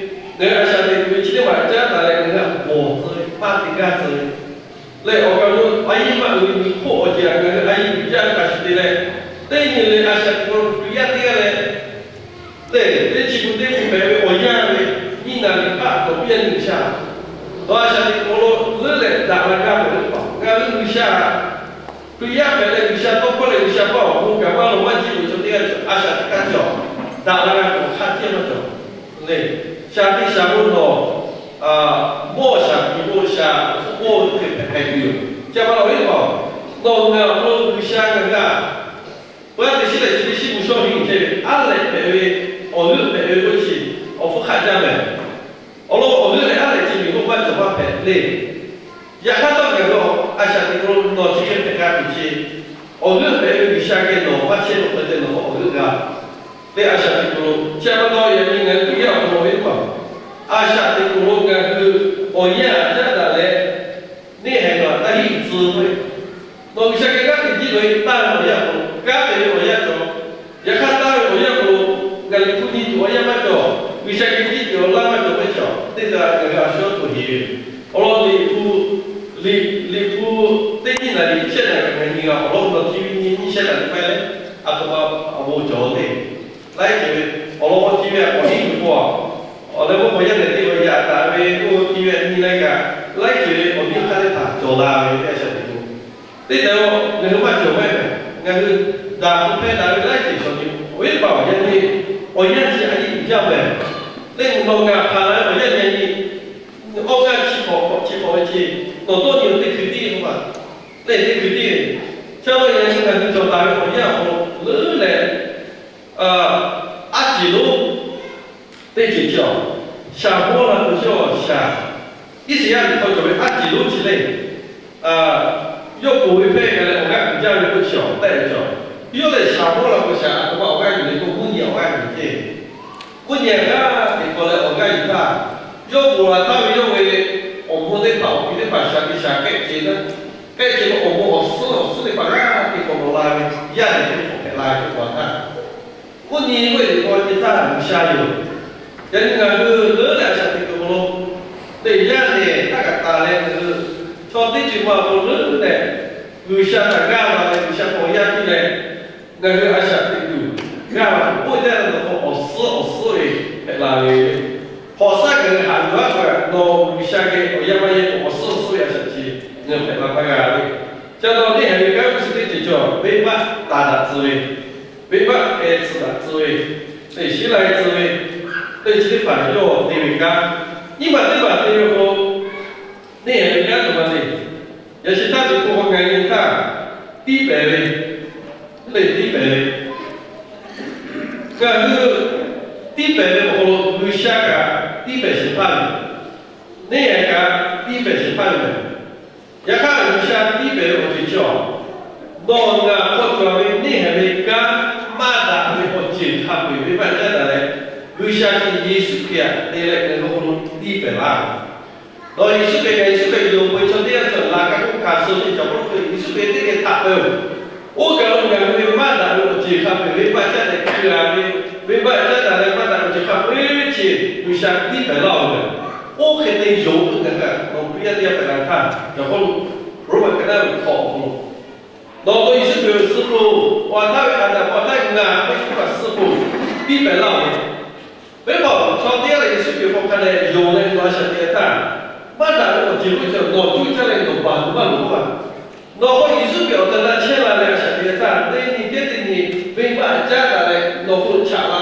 ngaˬ hui a shaꞈ teꞈ tuˬ ve chi teˇ maˬ caˉ daꞈ leh ngaˬ hui a bawˬ tcuh ve, maˇ te gaˇ tcuh ve leh awˬ kaˬ lo a yehˇ maˇ uiˍ ve miˬ hk'oˆ awˬ ceuˬ a ngaˬ hui a yehˇ uiˍ jaˇ ve hk'a shuˍ te leh, teˇ nyi leh a shaꞈ teꞈ k'o Hkriꞈ yaˇ teˇ g'aˇ leh lehˬ, teˇ chi pu teˇ pu hpehꞈ ve awˬ yanˇ ve nyiˇ naˍ riˍ hk'aˆ k'awꞈ piˇ a nyi G'uiˬsha. Nawˬ a shaꞈ teꞈ k'o lo leuˉ leh daꞈ la gaˇ ve le pa ngaˬ hui G'uiˬsha Hkriꞈ yaˇ hpehꞈ leh G'uiˬsha tawˇ hkawˇ leh G'uiˬsha paˇ awˬ bon kaꞈ maˇ lo maˇ jiˇ ve chaw teˇ g'aˇ cawˬ, a shaꞈ teꞈ hk'aˇ cawˬ, daꞈ la g'a k'awꞈ hk'aˇ tiˉ maˇ cawˬ le. Sha teˇ sha lo nawˬ mawˇ shaˍ tiꞈ k'o shaˍ k'oˆ ve hk'e hpehꞈ hpehꞈ tuˬ yoˬ. Chi a pa taw awˬ viˉ teˇ hpaˍ, nawˬ ngaˬ awˬ hk'aw lo G'uiˬsha ngaˬ hui a, g'a teˇ shiˉ lehˬ chi teˇ shiˉ mvuhˇ shawˉ hiˆ ceh ve aˉ lehꞈ hpehꞈ ve, awˬ g'euˆ hpehꞈ ve k'oˆ chi, awˬ hpfuhˇ hk'aˆ jaˇ mehˍ. Awˬ lawn awˬ g'euˆ lehˬ aˉ lehꞈ chi miˬ k'oˆ maˇ cawˬ maˇ hpehꞈ le. Yaꞈ hk'aˇ tawˇ ngaˬ hui a shaꞈ teꞈ k'o lo nawˬ chi hk'e hpehꞈ g'a tuˬ chi, awˬ g'euˆ hpehꞈ ve G'uiˬsha geh nawˬ maˇ chehˇ lo hk'e te nawˬ k'o awˬ g'euˆ g'a le. A shaꞈ teꞈ k'o lo chi a pa taw yaꞈ nyi ngaˬ hui Hkriꞈ yaˇ awˬ hk'aw lo ve teˇ hpaˍ, a shaꞈ teꞈ k'o lo ngaˬ hui awˬ yanˇ caˉ daꞈ leh, neˇ haiˬ nawˬ htaꞈ taˇ hiˆ tcuh ve, nawˬ G'uiˬsha geh g'aˇ hteꞈ jiˇ loꞈ e taˇ ve awˬ yanˇ k'o, kanˉ te ve awˬ yanˇ cawˬ. Yaꞈ hk'aˇ taˇ ve awˬ yanˇ k'o, ngaˬ liꞈ hpu nyi tuˬ awˬ yanˇ maˇ cawˬ. G'uiˬsha geh jiˇ tuˬ awˬ laˇ maˇ cawˬ ve cawˬ. Teˇ g'aˇ ngaˬ hui a shaw tuˬ heˍ ve, awˬ lawn liꞈ hpu, liꞈ liꞈ hpu teˇ nyiˇ naˍ riˍ chehˇ naˍ riˍ ngaˬ nyi g'a awˬ lawn nawˬ chi ve nyi nyi shehˉ naˍ riˍ maˇ heˆ leh, a htoꞈ ma awˬ bon cawˬ le. Laiˉ ceuˬ ve awˬ lawn k'o chi ve awˬ hiˉ yuˬ k'o a, awˬ leh mawˇ k'awꞈ yaˇ lehˬ teˇ g'aˇ yaꞈ taˍ ve oˇ chi ve nyi laiˉ kaꞈ, laiˉ ceuˬ ve awˬ hiˉ hk'aˇ teˇ hpaˍ cawˬ la ve teˇ a shaꞈ teꞈ k'o, teˇ tehꞈ ngaˬ hui maˇ cawˬ mehˍ. Ngaˬ hui daꞈ hpehˇ daꞈ ve laiˉ ceuˬ shawˍ nyi awˬ viˉ paˍ awˬ yanˇ nyi, awˬ yanˇ chi a nyi uiˍ jaˇ mehˍ. Teˇ nawˬ ngaˬ hpaˍ la ve awˬ yanˇ nyi a nyi, awˬ g'aˇ chi hk'awꞈ hk'awꞈ chi hk'awꞈ ve chi, nawˬ dawˇ nyi teˇ hkui tiˉ k'o ma, teˇ teˇ hkui tiˉ ve, chi a lo yaꞈ nyi ngaˬ hui cawˬ taˍ ve awˬ yanˇ awˬ hk'aw lo leuˉ leh, aˉ ceˬ lonˉ teˇ ceuˬ cawˬ, shaˍ mawˇ la k'o chi awˬ shaˍ, Iˉsaˍyaˆ liꞈ hk'aw cawˬ ve aˉ ceˬ lonˉ chi le. Yawˇ ponˬ ve hpehˇ g'a leh awˬ g'aˇ uiˍ jaˇ ve k'oˆ chi awˬ tehˆ ve cawˬ. Yawˇ lehˬ shaˍ mawˇ la k'o shaˍ a htoꞈ ma awˬ g'aˇ yuˬ le k'o, mvuhˇ nyi awˬ g'aˇ yuˬ ceˇ. Mvuhˇ nyi g'aˇ teꞈ k'aw leh awˬ g'aˇ yuˬ htaˇ, yawˇ ponˬ laˬ htaˇ ve yawˇ ve awˬ bon teˇ hpaˍ awˬ pi teˇ hpaˍ shaˍ tiꞈ shaˍ kehˆ ce naˉ, kehˆ ce ve awˬ bon awˬ suhˉ awˬ suhˉ teˇ hpaˍ g'aˇ teꞈ k'aw lawˬ la ve, yaˇ nehˬ teˇ hk'awꞈ hpehꞈ la ve k'oˆ a htaˇ, mvuhˇ nyi k'oˆ ve teꞈ k'aw nyi htaˇ G'uiˬsha yoˬ. Yaꞈ nyi ngaˬ hui leuˉ leh a shaꞈ teꞈ kuiˬ awˬ hk'aw lo teˇ yaˇ nehˬ htaˇ kaꞈ taˍ leh ngaˬ hui chaw teˇ ceuˬ ma awˬ hk'aw lo leuˉ leh, G'uiˬsha htaꞈ g'aˇ la leh G'uiˬsha hk'aw yaˇ piˇ leh, ngaˬ hui a shaꞈ teꞈ kuiˬ g'aˇ la tuˬ k'oˆ ve teˇ yanˇ htaˇ nawˬ hk'aw awˬ suhˉ awˬ suhˉ ve hpehꞈ la ve, hk'awꞈ saˉ ngaˬ hui haꞈ yuˬ aˉ k'o, nawˬ G'uiˬsha geh awˬ yanˇ maˇ yehˇ k'o awˬ suhˉ awˬ suhˉ ve a shaꞈ chi ngaˬ hui hpehꞈ la maˇ g'a ve. Ca taw teˇ haiˬ ve kanˉ g'uˇ suhˍ teˇ ceuˬ cawˬ, venˇbaˆ taˍ daꞈ tcuh ve, venˇbaˆ hpeh tcuh daꞈ tcuh ve, teꞈ shiˉ lai tcuh ve, teˇ chi teˇ hpaˍ yawˇ te ve kanˉ, nyiˇ maˬ teˇ maˬ te ve k'o, neˇ haiˬ ve kanˉ teˇ maˬ le. Yaꞈ shi htaˇ teꞈ k'o k'o ngaˬ hui htaˇ tiˇ pehˍ ve, le tiˇ pehˍ ve, ngaˬ hui tiˇ pehˍ ve awˬ hk'aw lo G'uiˬsha kaꞈ tiˇ pehˍ shehˍ hpaˇ ve, neˇ haiˬ kaꞈ tiˇ pehˍ shehˍ hpaˇ ve. Yaꞈ hk'aˇ G'uiˬsha tiˇ pehˍ ve awˬ ceuˬ chi awˬ, nawˬ ngaˬ hk'aw cawˬ ve neˇ haiˬ ve kanˉ maˇ daꞈ ve awˬ ceuˬ hk'a peu-eˬ venˇbaˆ caˉ daꞈ leh, G'uiˬsha chi Yeˍsuˆ Hkriꞈ htaꞈ te leh ngaˬ hui hk'aw lo tiˇ pehˍ laˇ ve. Nawˬ Yeˍsuˆ Hkriꞈ, ngaˬ Yeˍsuˆ Hkriꞈ yonˍ peuˬ chaw teˇ g'aˇ cawˬ laꞈ ka k'oˆ hkanˍ suh ve cawˬ k'oˆ lo, Yeˍsuˆ Hkriꞈ teˇ geh htaꞈ peuˬ. Oˇ kaˬ lo ngaˬ hui ve maˇ daꞈ ve awˬ ceuˬ hk'a peu-eˬ venˇbaˆ caˉ daꞈ hkui g'a ve, venˇbaˆ caˉ daꞈ leh maˇ daꞈ awˬ ceuˬ hk'a peu-eˬ chi G'uiˬsha tiˇ pehˍ laˇ-oˬ ve. Oˇ hk'e te yonˍ k'o ngaˬ hui nawˬ hui yaˇ teˇ g'aˇ pehˍ laˇ htaˇ, cawˬ k'oˆ lo, Roˉmaꞈ ka naˉ ve hkawꞈ awˬ hk'aw lo, nawˬ to Yeˍsuˆ Hkriꞈ suh peuˬ, awˬ htaˇ ve Aˍdanˍ, awˬ htaˇ ngaˬ ve shu kaꞈ suh peuˬ, tiˇ pehˍ laˇ-oˬ ve. Venˇbaˆ chaw teˇ g'aˇ lehˬ Yeˍsuˆ Hkriꞈ hk'aw hk'a dehꞈ yonˍ leh nawˬ a shaꞈ teꞈ htaˇ, maˇ daꞈ ve awˬ ceuˬ k'oˆ ve chi nawˬ cuˇ caˇ leh nawˬ baˬ tuˬ maˇ loˍ k'oˆ a. Nawˬ k'o Yeˍsuˆ Hkriꞈ awˬ tehˬ na chehˇ la leh a shaꞈ teꞈ htaˇ, teˇ nyi kehˉ teˇ nyi venˇbaˆ caˉ daꞈ leh nawˬ hk'aw lo chaꞈ la,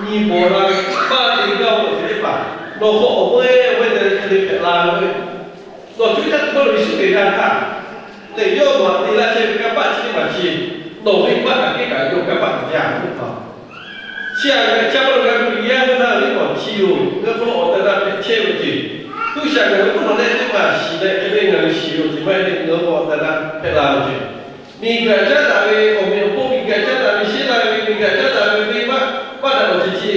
nyi bawˬ la, paˇ te gaˇ ve awˬ ceuˬ teˇ hpaˍ nawˬ k'o awˬ meuˇ ehˉ awˬ meuˇ te leh hk'e te hpehꞈ la ve. Nawˬ cuˇ caˇ tuˬ maˇ loˍ Yeˍsuˆ Hkriꞈ g'a htaˇ, lehˬ yawˇ maꞈ te laˇ chehˇ ve kanˇ paˆ chi teˇ maˬ chi, nawˬ venˇbaˆ aꞈ kehˉ kaꞈ yawˇ kanˇ paˆ kaꞈ jaˇ ve teˇ hpaˍ. Chi aꞈ ngaˬ ca pa lo g'a tuˬ yaˇ ve htaˇ venˇbaˆ chi yoˬ. Ngaˬ hui hk'aw lo awˬ tehˬ na hpehꞈ chehˇ ve awˬ ceuˬ, G'uiˬsha ngaˬ hui hk'oˆ nawˬ leh teˇ hpaˍ shiˍ leh hk'e ve ngaˬ hui shiˍ ve awˬ ceuˬ maˇ heˆ ve, ngaˬ hui hk'aw awˬ tehˬ na hpehꞈ la ve awˬ ceuˬ, miˬguiˬ aꞈ caˉ daꞈ ve awˬ meꞈ awˬ hponˇ, miˬguiˬ aꞈ caˉ daꞈ ve sheˉ la ve, miˬguiˬ aꞈ caˉ daꞈ ve venˇbaˆ, maˇ daꞈ awˬ ceuˬ chi,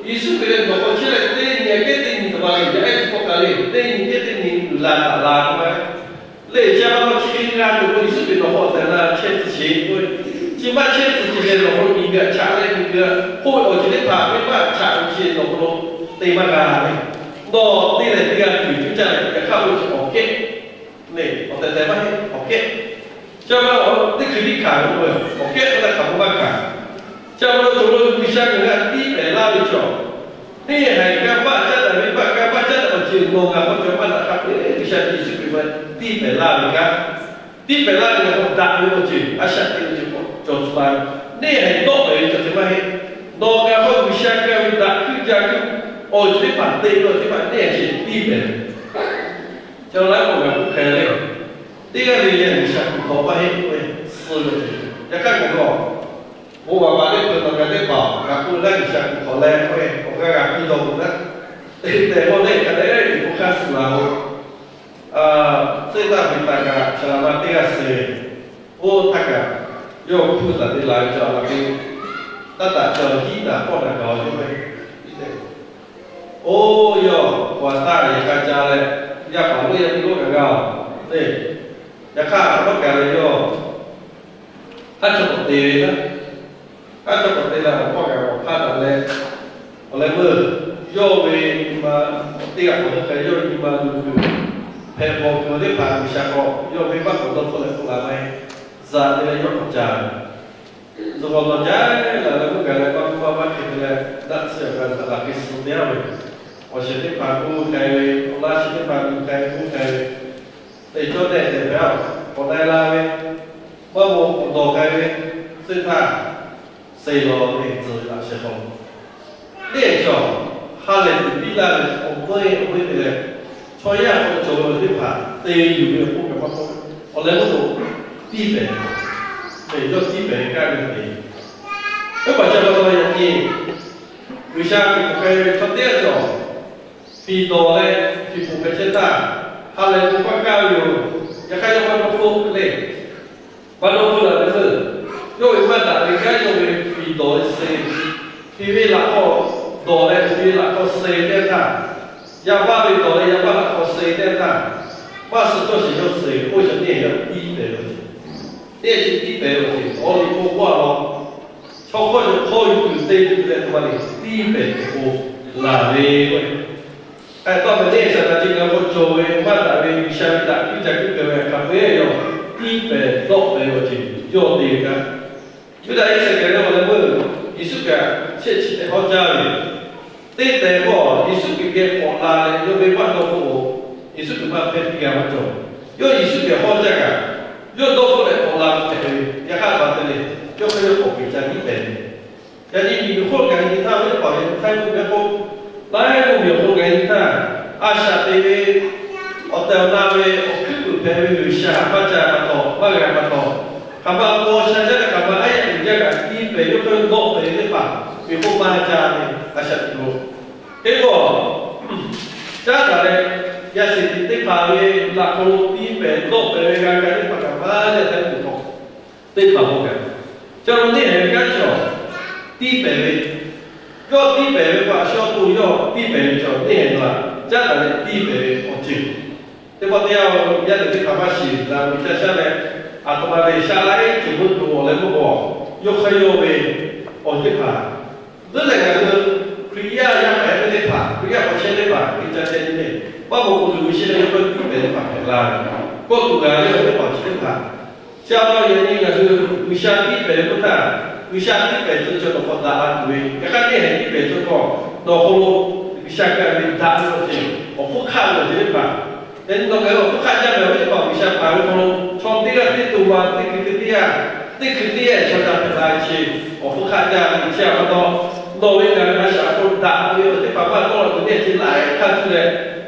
Yeˍsuˆ Hkriꞈ leh nawˬ hk'aw chehˇ leh teˇ nyi kehˉ teˇ nyi taˍ ma ve yaꞈ ehˉ chi hk'aw kaꞈ le, teˇ nyi kehˉ teˇ nyi uiˍ la taˍ la k'oˆ ve. Lehˬ chi pa taw chi hk'e g'a tuˬ k'o Yeˍsuˆ Hkriꞈ nawˬ hk'aw awˬ tehˬ na chehˇ tcuh sheˍ k'oˆ ve. Chi maˇ chehˇ tcuh ceh leh nawˬ hk'aw lo miˬguiˬ aꞈ chaꞈ leh miˬguiˬ aꞈ hk'oˆ ve awˬ ceuˬ teˇ hpaˍ venˇbaˆ chaꞈ ve chi nawˬ hk'aw lo te maˇ g'a ve. Nawˬ teˇ lehˬ teˇ g'aˇ tuˬ cuˇ caˇ leh yaꞈ hk'aˇ k'oˆ chi awˬ kehˉ lehˬ, awˬ tehˬ tehˬ maˇ heˆ, awˬ kehˉ. Chi ma teˇ hkui tiˇ hkanˍ ve k'o, awˬ kehˉ k'oˆ leh hk'aˬ k'o maˇ hkanˍ. Chi ma lo cawˬ lo G'uiˬsha ngaˬ hui htaꞈ tiˇ pehˍ laˇ ve cawˬ, neˇ haiˬ kanˇ paˆ caˉ daꞈ, venˇbaˆ kanˇ paˆ caˉ daꞈ awˬ ceuˬ nawˬ ngaˬ hk'aw cawˬ maˇ daꞈ hk'a peu-eˬ G'uiˬsha Yeˍsuˆ Hkriꞈ ma tiˇ pehˍ laˇ ve kanˉ, tiˇ pehˍ laˇ ve ngaˬ hk'aw daꞈ ve awˬ ceuˬ, a shaꞈ teꞈ ve ceuˬ k'awꞈ cawˬ tcuh la ve, neˇ haiˬ dawˆ pehˍ ve cawˬ ceuˬ maˇ heˆ. Nawˬ ngaˬ hk'aw G'uiˬsha ga ve daꞈ hkuiˇ ja hkuiˇ awˬ ceuˬ teˇ hpaˍ te ve awˬ ceuˬ teˇ hpaˍ neˇ haiˬ chi tiˇ pehˍ ve. Chi laˇ k'o ngaˬ k'oˆ hk'e le, teˇ g'aˇ le le G'uiˬsha kuˬ hk'aw maˇ heˆ k'oˆ ve, suh ve awˬ ceuˬ. Yaꞈ hk'aˇ ngaˬ hui a, bon maˍ paˍ teˇ hpaˍ nawˬ ngaˬ teˇ hpaˍ ngaˬ k'oˆ ve laˇ G'uiˬsha kuˬ hk'aw leh k'oˆ ve awˬ g'aˇ g'a piˇ dawˇ k'o naˉ, te tehˬ k'o lehˬ hk'a dehꞈ ve k'o hk'aˇ suh la-o. Teˇ taˇ ve taˍ kaꞈ shaˍ laˍ ma teˇ g'aˇ suh ve, oˇ htaˇ kaꞈ yawˇ hpu taˍ te la ve cawˬ la ve, taˇ taˍ cawˬ hiˉ naˍ pawˆ naˍ gaˬ-o yawˇ ve. Oˇ yawˇ k'awꞈ taˇ yaꞈ k'a ca leh, yaˇ paˍ lonˉ yaˇ miˇ lonˉ kaꞈ g'a-o le. Yaꞈ hk'aˇ a maˇ kaˬ leh yawˇ haˉ chaw k'awꞈ te ve naˉ, haˉ chaw k'awꞈ te leh awˬ hpawˇ kaꞈ k'awꞈ hpaˇ taˍ leh, awˬ leh meuˇ yawˇ ve nyi ma teˇ g'aˇ k'awꞈ hk'e yawˇ nyi ma luˬ kuiˬ hpehꞈ bawˬ kuiˬ teˇ hpaˍ G'uiˬsha k'awꞈ yawˇ ve maˇ k'awꞈ dawˇ hpfuhˆ leh k'oˆ la maˇ heˆ. Zuhꞈ te leh yawˇ k'awꞈ ca ve, zuhꞈ k'awꞈ dawˬ jaˇ laˬ leh meuˇ gaˬ leh maˇ maˇ maˇ hk'e te leh daꞈ tsuhˇ a g'a zuhꞈ laˬ hk'e suh te-a ve, awˬ shehˍ teˇ hpaˍ k'oˆ k'ai ve, awˬ laˇ chi teˇ hpaˍ k'oˆ k'ai ve, k'oˆ k'ai ve, teˇ cawˇ tehꞈ tehꞈ hpehꞈ-a, k'awꞈ na-e la ve, maˇ maw k'awꞈ dawˬ k'ai ve, suh htaˇ, suh lawˬ ve tcuh laꞈ shehˍ hpaw neˇ cawˬ, ha lehˬ tuˬ piˇ laˇ ve awˬ meuˇ awˬ meuˇ te leh, chaw yaˇ k'awꞈ cawˬ ve teˇ hpaˍ te yuˬ ve awˬ hk'oˆ kaꞈ maˇ k'oˆ, awˬ leh meuˇ k'o tiˇ pehˍ, yawˇ tiˇ pehˍ ve kanˉ ve te. Teˇ hpaˍ ca pa taw yaꞈ nyi G'uiˬsha kuˬ k'ai ve chaw teˇ g'aˇ cawˬ, fiˍ dawˬ leh fiˍ poˬ hpehꞈ chehˇ htaˇ, ha lehˬ tuˬ paˇ kaˇ ve yoˬ. Yaꞈ hk'aˇ yawˇ maˇ dawˇ hpfuhˆ le. Maˇ dawˇ hpfuhˆ laˬ ve meuˇ, yawˇ ve maˇ daꞈ ve kanˉ yawˇ ve fiˍ dawˬ leh suh, fiˍ ve laꞈ hk'aw dawˬ leh fiˍ ve laꞈ hk'aw suh teˇ htaˇ, yaˇ paˇ ve dawˬ leh yaˇ paˇ laꞈ hk'aw suh teˇ htaˇ, maˇ suh cawˇ sheˍ yawˇ suh k'oˆ ve chaw teˇ g'aˇ tiˇ pehˍ ve awˬ ceuˬ, teˇ g'aˇ chi tiˇ pehˍ ve awˬ ceuˬ awˬ liꞈ hk'oˆ k'oˆ a law, chaw hk'aw yawˬ hk'aw yuˬ tuˬ te tuˬ leh teˇ ma le tiˇ pehˍ k'o laˬ ve k'o, k'ai taw ve neˇ saˍtanˍ chi ngaˬ hui k'awꞈ cawˬ ve maˇ daꞈ ve G'uiˬsha ve daꞈ hkuiˇ ca hkuiˇ pehˍ ve hk'a peu-eˬ yawˇ tiˇ pehˍ dawˆ pehˍ ve awˬ ceuˬ yawˇ te ve kanˉ. Yuˇdaꞈ Iˉsaˍkaˍriˍoˆ leh meuˇ Yeˍsuˆ kaꞈ shehˆ chi tehꞈ hawˉ jaˇ ve, teˇ tehꞈ k'o Yeˍsuˆ Hkriꞈ geh k'awꞈ la leh yawˇ venˇbaˆ dawˇ hpfuhˆ-o. Yeˍsuˆ Hkriꞈ maˇ hpehˇ piˇ g'a maˇ cawˬ. Yawˇ Yeˍsuˆ Hkriꞈ hawˉ jaˇ kaꞈ, yawˇ dawˇ hpfuhˆ leh k'awꞈ la hpehꞈ ve, yaꞈ hk'aˇ hk'a te le, yawˇ hk'e yawˇ k'awꞈ peꞈ ca tiˇ pehˍ ve. Yaꞈ nyi miˬguiˬ hk'oˆ lo kaꞈ nyi htaˇ ve teˇ hpaˍ ve htaˇ yawˇ ve k'o, Laiˉ mvuhˇ miˬ awˬ hk'aw lo ngaˬ hui htaˇ, a shaꞈ teꞈ ve awˬ tehˬ awˬ na ve awˬ hkuiˉ puiˍ hpehꞈ ve G'uiˬsha maˇ ca pa taw, maˇ g'a pa taw, hk'aˬ ma paw sha jaˇ leh hk'aˬ ma aˉ yaˇ uiˍ jaˇ kaꞈ tiˇ pehˍ yawˇ hk'aˇ dawˆ pehˍ ve teˇ hpaˍ miˬ hk'oˆ maˇ ca ve a shaꞈ teꞈ lo. Hk'e k'o, caˉ taˍ leh, yaˇ shiˍ tiꞈ teˇ hpaˍ ve laꞈ hk'aw lo tiˇ pehˍ dawˆ pehˍ ve g'a ka teˇ hpaˍ kaꞈ maˇ yaˇ htaˇ tuˬ hk'aw teˇ hpaˍ k'o kaꞈ, ca lo neˇ haiˬ ve kanˉ cawˬ tiˇ pehˍ ve, yawˇ tiˇ pehˍ ve pa shaw k'o yawˇ tiˇ pehˍ ve cawˬ neˇ haiˬ la, caˉ taˍ leh tiˇ pehˍ ve awˬ ceuˬ. Teˇ pawˆ teˇ yanˇ yaˇ lehˬ teˇ hpaˍ maˇ shiˍ la ve caˇ shaˉ leh, aˬ htoꞈ ma ve shaˉ laiˉ ceuˬ meuˇ tuˬ awˬ leh meuˇ k'o, yawˇ hk'aˇ yawˇ ve awˬ teˇ hpaˍ leuˉ leh ngaˬ hui Hkriꞈ yaˇ yaˇ hpehꞈ ve teˇ hpaˍ, Hkriꞈ yaˇ awˬ chehˇ teˇ hpaˍ, Hkriꞈ ca chehˇ ve teˇ hpaˍ, maˇ maw k'o tuˬ ve shehˆ leh yawˇ hk'aˇ tiˇ pehˍ teˇ hpaˍ hpehꞈ la ve, kawˆ tuˬ g'a ve teˇ hpaˍ chi teˇ hpaˍ. Chi a pa yaꞈ nyi ngaˬ hui G'uiˬsha tiˇ pehˍ ve k'oˆ htaˇ, G'uiˬsha tiˇ pehˍ tcuh cawˬ nawˬ hk'aw daꞈ la tuˬ ve, yaꞈ hk'aˇ neˇ haiˬ tiˇ pehˍ cawˬ k'o, nawˬ awˬ hk'aw lo G'uiˬsha ga ve daꞈ ve awˬ ceuˬ, awˬ hpfuhˇ hk'aˆ ve awˬ ceuˬ teˇ hpaˍ. Yaꞈ nyi nawˬ ngaˬ hui awˬ hpfuhˇ hk'aˆ jaˇ ve awˬ viˉ teˇ hpaˍ G'uiˬsha paˍ ve hk'aw lo chaw teˇ g'aˇ teˇ to ma teˇ hkui teˇ teˇ yanˇ, teˇ hkui teˇ yanˇ chaw ca hpehꞈ la ve chi, awˬ hpfuhˇ hk'aˆ jaˇ ve chi a pa taw, nawˬ ve ngaˬ ve a shaꞈ awˬ hk'aw daꞈ ve awˬ ceuˬ teˇ hpaˍ maˇ tawˆ la tuˬ neˇ chi laiˉ hk'aˇ tuˬ leh,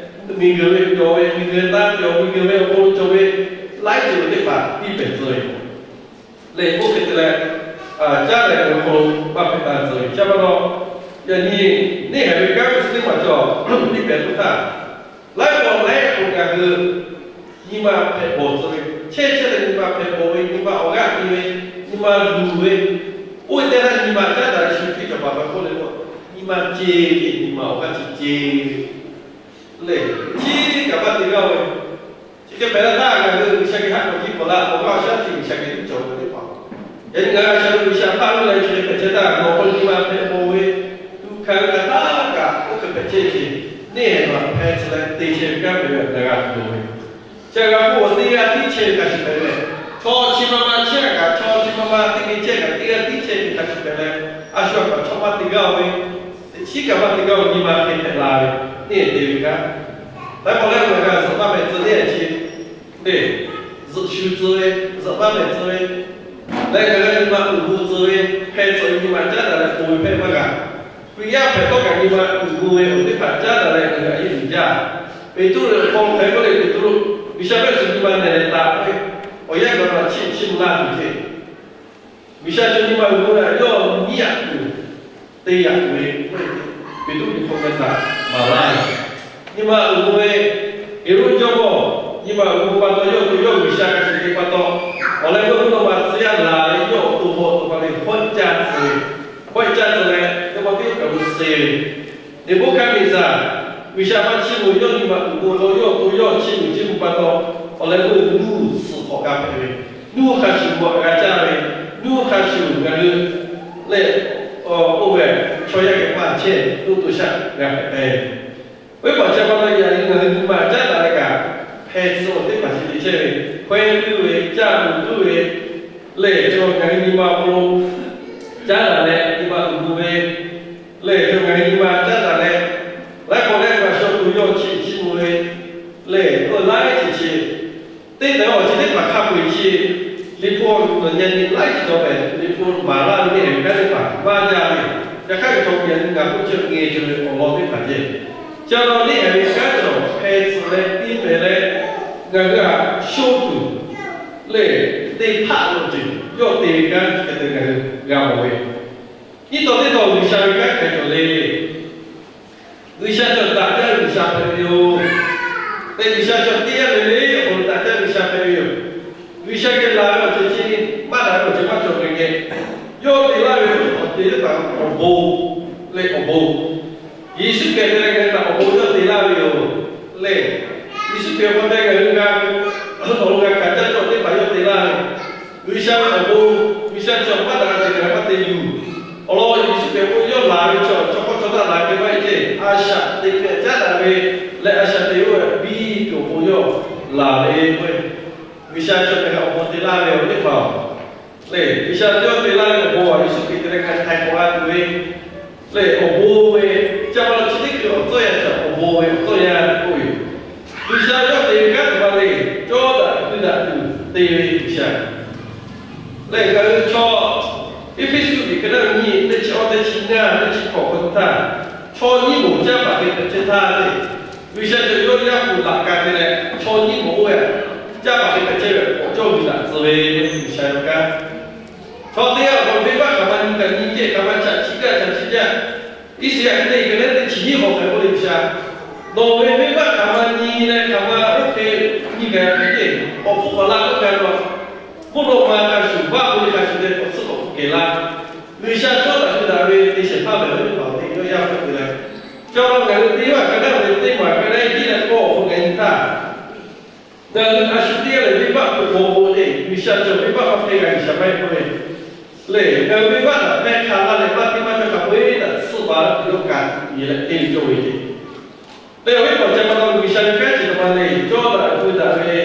miˬguiˬ ve yawˬ ve miˬguiˬ taˇ yawˬ miˬguiˬ ve awˬ hk'aw lo cawˬ ve laiˉ ceuˬ ve teˇ hpaˍ tiˇ pehˍ tcuh ve lehˬ, oˇ hk'e te leh, caˉ leh awˬ hk'aw lo maˇ hpehꞈ la tcuh ve chi a pa taw, yaꞈ nyi neˇ haiˬ ve kanˉ ve chi teˇ hpaˍ cawˬ tiˇ pehˍ k'oˆ htaˇ, laiˉ paw laiˉ k'o ngaˬ hui nyi ma hpehꞈ bawˬ tcuh ve, chehˇ chehˇ leh nyi ma hpehꞈ bawˬ ve, nyi ma awˬ g'aˇ te ve, nyi ma luˬ ve, oˇ ve teˇ g'aˇ nyi ma caˉ daꞈ leh shu hkiˆ cawˬ paˍ hk'a k'oˆ le k'o, nyi ma ce ve, nyi ma awˬ g'aˇ chi ce ve lehˬ, chi kaꞈ maˇ te g'aˇ ve. Chi hk'e hpehꞈ la htaˇ ngaˬ hui G'uiˬsha geh haꞈ k'awꞈ jiˇ k'awꞈ la, awˬ g'aˇ awˬ shaˉ chi G'uiˬsha geh tiˉ cawˬ ve teˇ hpaˍ. Yaꞈ nyi ngaˬ hui a shaꞈ lo G'uiˬsha hpaˇ lo la chi hk'e hpehꞈ chehˇ htaˇ, nawˬ hk'aw nyi ma hpehꞈ bawˬ ve, tuꞈ hkanˍ ve kaꞈ htaˇ kaꞈ oˇ hk'e hpehꞈ chehˇ ve chi, neˇ haiˬ ma hpehꞈ tcuh leh te chehˇ ve kanˉ hpehꞈ ve ngaˬ g'a tuˬ loˍ ve. Chi a g'a k'oˆ, teˇ g'aˇ tiˉ chehˇ ve hk'a shuˍ hpehꞈ ve, chaw chi ma ma chehˇ kaꞈ, chaw chi ma ma teˇ geh chehˇ kaꞈ, teˇ g'aˇ tiˉ chehˇ ve hk'a shuˍ hpehꞈ leh, a shu a kaꞈ chaw maˇ te g'aˇ ve, teꞈ chiˉ kaꞈ maˇ te g'aˇ ve nyi ma hk'e hpehꞈ la ve, neˇ haiˬ te ve kanˉ. Laiˉ paw laiˉ k'o ngaˬ hui a zuhꞈ maˇ hpehꞈ tcuh neˇ haiˬ chi le, zuhꞈ shu tcuh ve, zuhꞈ maˇ hpehꞈ tcuh ve, leh ngaˬ hui nyi ma uiˍ mvuh tcuh ve, hpehꞈ tcuh ve nyi ma caˉ daꞈ leh k'oˍ ve hpehꞈ maˇ g'a. Hkriꞈ yaˇ hpehꞈ tawˇ kaꞈ nyi ma uiˍ mvuh ve awˬ teˇ hpaˍ caˉ daꞈ leh ngaˬ hui a yeˇ uiˍ jaˇ. Peˍtruˆ ve awˬ hk'aw hpehꞈ k'oˆ le, Peˍtruˆ, G'uiˬsha hpehꞈ shuˍ nyi ma nehˬ leh taˍ k'oˆ ve, awˬ yanˇ gaˬ ma chiˇ chiˇ mvuh laˇ tuˬ ceh. G'uiˬsha chaw nyi ma uiˍ mvuh leh yawˇ nyiˇ yaꞈ tuˬ, teˇ yaꞈ tuˬ ve, Peˍtruˆ ve hk'aw g'a htaꞈ maˍ laˇ ve. Nyi ma uiˍ mvuh ve, Heˍroˆ jawˇmawˇ nyi ma uiˍ mvuh pa taw, yawˇ to yawˇ G'uiˬsha g'a shiˍ ve pa taw, awˬ leh yawˇ hui nawˬ ma tcuh yaˇ laˬ leh yawˇ awˬ to hk'aw to ma ve hawˉ caˇ tcuh ve, hawˉ caˇ tcuh leh teˇ pawˆ teˇ pawˆ kaꞈ lo suh ve, Neˍbuˆhkaˇneˍzaˍ, G'uiˬsha maˇ chiˇ mvuh yawˇ nyi ma uiˍ mvuh lo yawˇ to yawˇ chiˇ mvuh chiˇ mvuh pa taw, awˬ leh meuˇ nuˇ suhˍ hk'awꞈ g'a hpehꞈ ve, nuˇ hk'a shuˍ mvuh g'a caˇ ve, nuˇ hk'a shuˍ ngaˬ hui lehˬ, oˇ ve chaw yaˇ geh maˇ chehˇ, nuˇ to shaˆ g'a hpehꞈ ve. Oˇ ve paˍ chi pa taw yaꞈ nyi ngaˬ hui nyi ma caˉ daꞈ leh kaꞈ, hpehꞈ tcuh awˬ teˇ hpaˍ chi te chehˇ ve, hkawehˇ puiˉ ve, caˇ tuˬ puiˉ ve, lehˬ chaw ngaˬ hui nyi ma awˬ hk'aw lo caˉ daꞈ leh nyi ma uiˍ mvuh ve, lehˬ chaw ngaˬ hui nyi ma caˉ daꞈ leh, laiˉ k'awꞈ lehˉ g'a shaw tuˬ yawˇ chiˇ chiˇ mvuh ve, lehˬ oˇ laiˉ ceuˬ chi teˇ tehˬ awˬ chi teˇ hpaˍ hk'a peu-eˬ chi, Liꞈ hpu awˬ nyi laiˉ ceuˬ cawˬ pehꞈ, Liꞈ hpu maˍ laˇ ve neˇ haiˬ ve kanˉ teˇ hpaˍ maˇ jaˇ ve, yaꞈ hk'aˇ ve chaw yaꞈ nyi ngaˬ k'oˆ chehˇ ve nyi cawˬ ve awˬ lawn teˇ hpaˍ ceh. Chi a lawn neˇ haiˬ ve kanˉ cawˬ hpehꞈ tcuh leh tiˇ pehˍ leh, ngaˬ hui htaꞈ shoˉ tuˬ lehˬ, te hpaˆ lo ceuˬ yawˇ te ve kanˉ hk'e te ngaˬ hui g'a mawˬ ve. Nyiˇ taw teˇ taw G'uiˬsha ve kanˉ hk'e cawˬ le. G'uiˬsha cawˬ daꞈ jaˇ ve G'uiˬsha hpehꞈ ve yoˬ. Teˇ G'uiˬsha cawˬ teˇ g'aˇ le le awˬ hk'aw lo daꞈ jaˇ ve G'uiˬsha hpehꞈ ve yoˬ. G'uiˬsha geh laˬ ve awˬ ceuˬ chi maˇ daꞈ ve awˬ ceuˬ maˇ cawˬ ve geh, yawˇ te laˇ ve awˬ ceuˬ teˇ hpaˍ awˬ bon leh awˬ bon, Yeˍsuˆ Hkriꞈ te leh ngaˬ hui htaꞈ awˬ bon yawˇ te laˇ ve yoˬ lehˬ, Yeˍsuˆ Hkriꞈ awˬ hk'aw te ngaˬ hui g'a awˬ lawn g'a hkanˍ caˇ cawˇ teˇ hpaˍ yawˇ te laˇ ve, G'uiˬsha ve awˬ bon, G'uiˬsha cawˬ maˇ daꞈ ve ceuˬ ngaˬ hui maˇ te yuˬ. Awˬ lawn Yeˍsuˆ Hkriꞈ k'o yawˇ laˬ ve chaw, chaw hk'awˇ chaw htaˇ laˬ ve maˇ heˆ ceh, a shaꞈ teꞈ ve caˉ daꞈ ve leh a shaꞈ teꞈ oˇ ve biˇ tuˬ awˬ pon yawˇ laˬ ve k'o, G'uiˬsha cawˬ hk'e awˬ bon te laˇ ve awˬ teˇ hpaˍ lehˬ, G'uiˬsha yawˇ te laˇ ve awˬ bon a Yeˍsuˆ Hkriꞈ te leh ngaˬ htaiˍ hk'awꞈ g'a tuˬ ve lehˬ, awˬ bon ve, ca pa la chi teˇ hkui awˬ tcuhˉ yaˇ cawˬ, awˬ bon ve awˬ tcuhˉ yaˇ k'oˆ ve yoˬ. G'uiˬsha yawˇ te ve kanˉ htaꞈ ma lehˬ, cawˇ daꞈ hkui daꞈ tuˬ te ve G'uiˬsha lehˬ, ngaˬ hui chaw Eˇfeˇsuꞈ liꞈ ka naˉ ve nyiˇ teˇ chi awˇ teˇ chi ngaˇ teˇ chi hkawꞈ hk'aw htaˇ, Chaw nyiˇ moˍ caˇ paˍ hk'e hpehꞈ chehˇ htaˇ le, G'uiˬsha cawˬ yawˇ yaˇ pu laꞈ ka te leh chaw nyiˇ moˍ oˇ ve caˇ paˍ hk'e hpehꞈ chehˇ ve k'awꞈ cawˇ ve laꞈ tcuh ve G'uiˬsha yawˇ kanˉ. Chaw teˇ g'aˇ awˬ hk'aw lo venˇbaˆ hk'aˬ ma nyi kaꞈ nyi ceh, hk'aˬ ma chaꞈ chiˆ kaꞈ chaꞈ chiˆ jaˇ. Iˉsaˍreˍlaˆ teˇ g'aˇ teˇ chi nyiˇ hk'awꞈ hk'e k'oˆ le G'uiˬsha, nawˬ ve venˇbaˆ hk'aˬ ma nyi leh hk'aˬ ma oˇ hk'e nyi kaꞈ nyi ceh, k'awꞈ hpfuhˆ k'awꞈ la k'oˆ kaꞈ la, mvuhˇ naw ma hk'a shuˍ, vaˇ hk'oˆ ve hk'a shuˍ ceh k'awꞈ tsuhˇ k'awꞈ hpfuhˆ kehˬ la. G'uiˬsha cawˇ daꞈ hui daꞈ ve te shehˍ hpaˇ mehˬ ve teˇ hpaˍ awˬ te yawˇ yaˇ hpfuhˆ te leh, chaw la ngaˬ hui teˇ g'aˇ hk'a gaˇ ve teˇ maˬ hk'a gaˇ hiˆ leh kawˆ awˬ hk'aw gaˬ nyi htaˇ, ngaˬ hui a shu teˇ g'aˇ lehˬ venˇbaˆ hpeuꞈ maw k'o le, G'uiˬsha cawˬ venˇbaˆ maˇ hpehˇ g'a G'uiˬsha maˇ heˆ k'oˆ ve le. Ngaˬ hui venˇbaˆ htaꞈ hpehˇ hk'a laˇ leh maˇ hteˇ maˇ cawˇ hk'a peu-eˬ htaꞈ tsuhˇ pa tuˬ yawˇ kaꞈ nyi leh teˇ ve cawˇ ve ce. Leh awˬ viˉ k'awꞈ ca pa taw G'uiˬsha ve kanˉ chi hk'aˬ ma le, cawˇ daꞈ hui daꞈ ve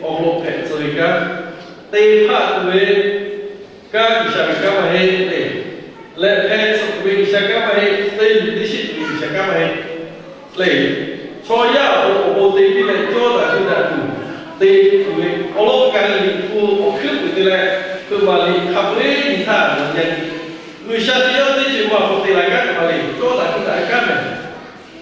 awˬ hk'aw lo hpehꞈ tcuh ve kanˉ, te hpaˆ tuˬ ve kanˉ G'uiˬsha ve kanˉ maˇ heˆ le. Lehˬ hpehˇ tcuh tuˬ ve G'uiˬsha kanˉ maˇ heˆ, te yuˬ teˇ shiˆ tuˬ ve G'uiˬsha kanˉ maˇ heˆ le. Chaw yaˇ awˬ hk'aw lo awˬ bon te piˇ leh cawˇ daꞈ hui daꞈ tuˬ te tuˬ ve awˬ lawn kaꞈ liꞈ hpu awˬ hkuiˉ puiˍ te leh, hkui maˍ liꞈ hk'a peu-eˬ nyi htaˇ ngaˬ hui yaˇ nyi G'uiˬsha chi yawˇ teˇ ceuˬ ma awˬ hk'aw te la kanˉ hk'aˬ ma le, cawˇ daꞈ hui daꞈ ve kanˉ mehˬ.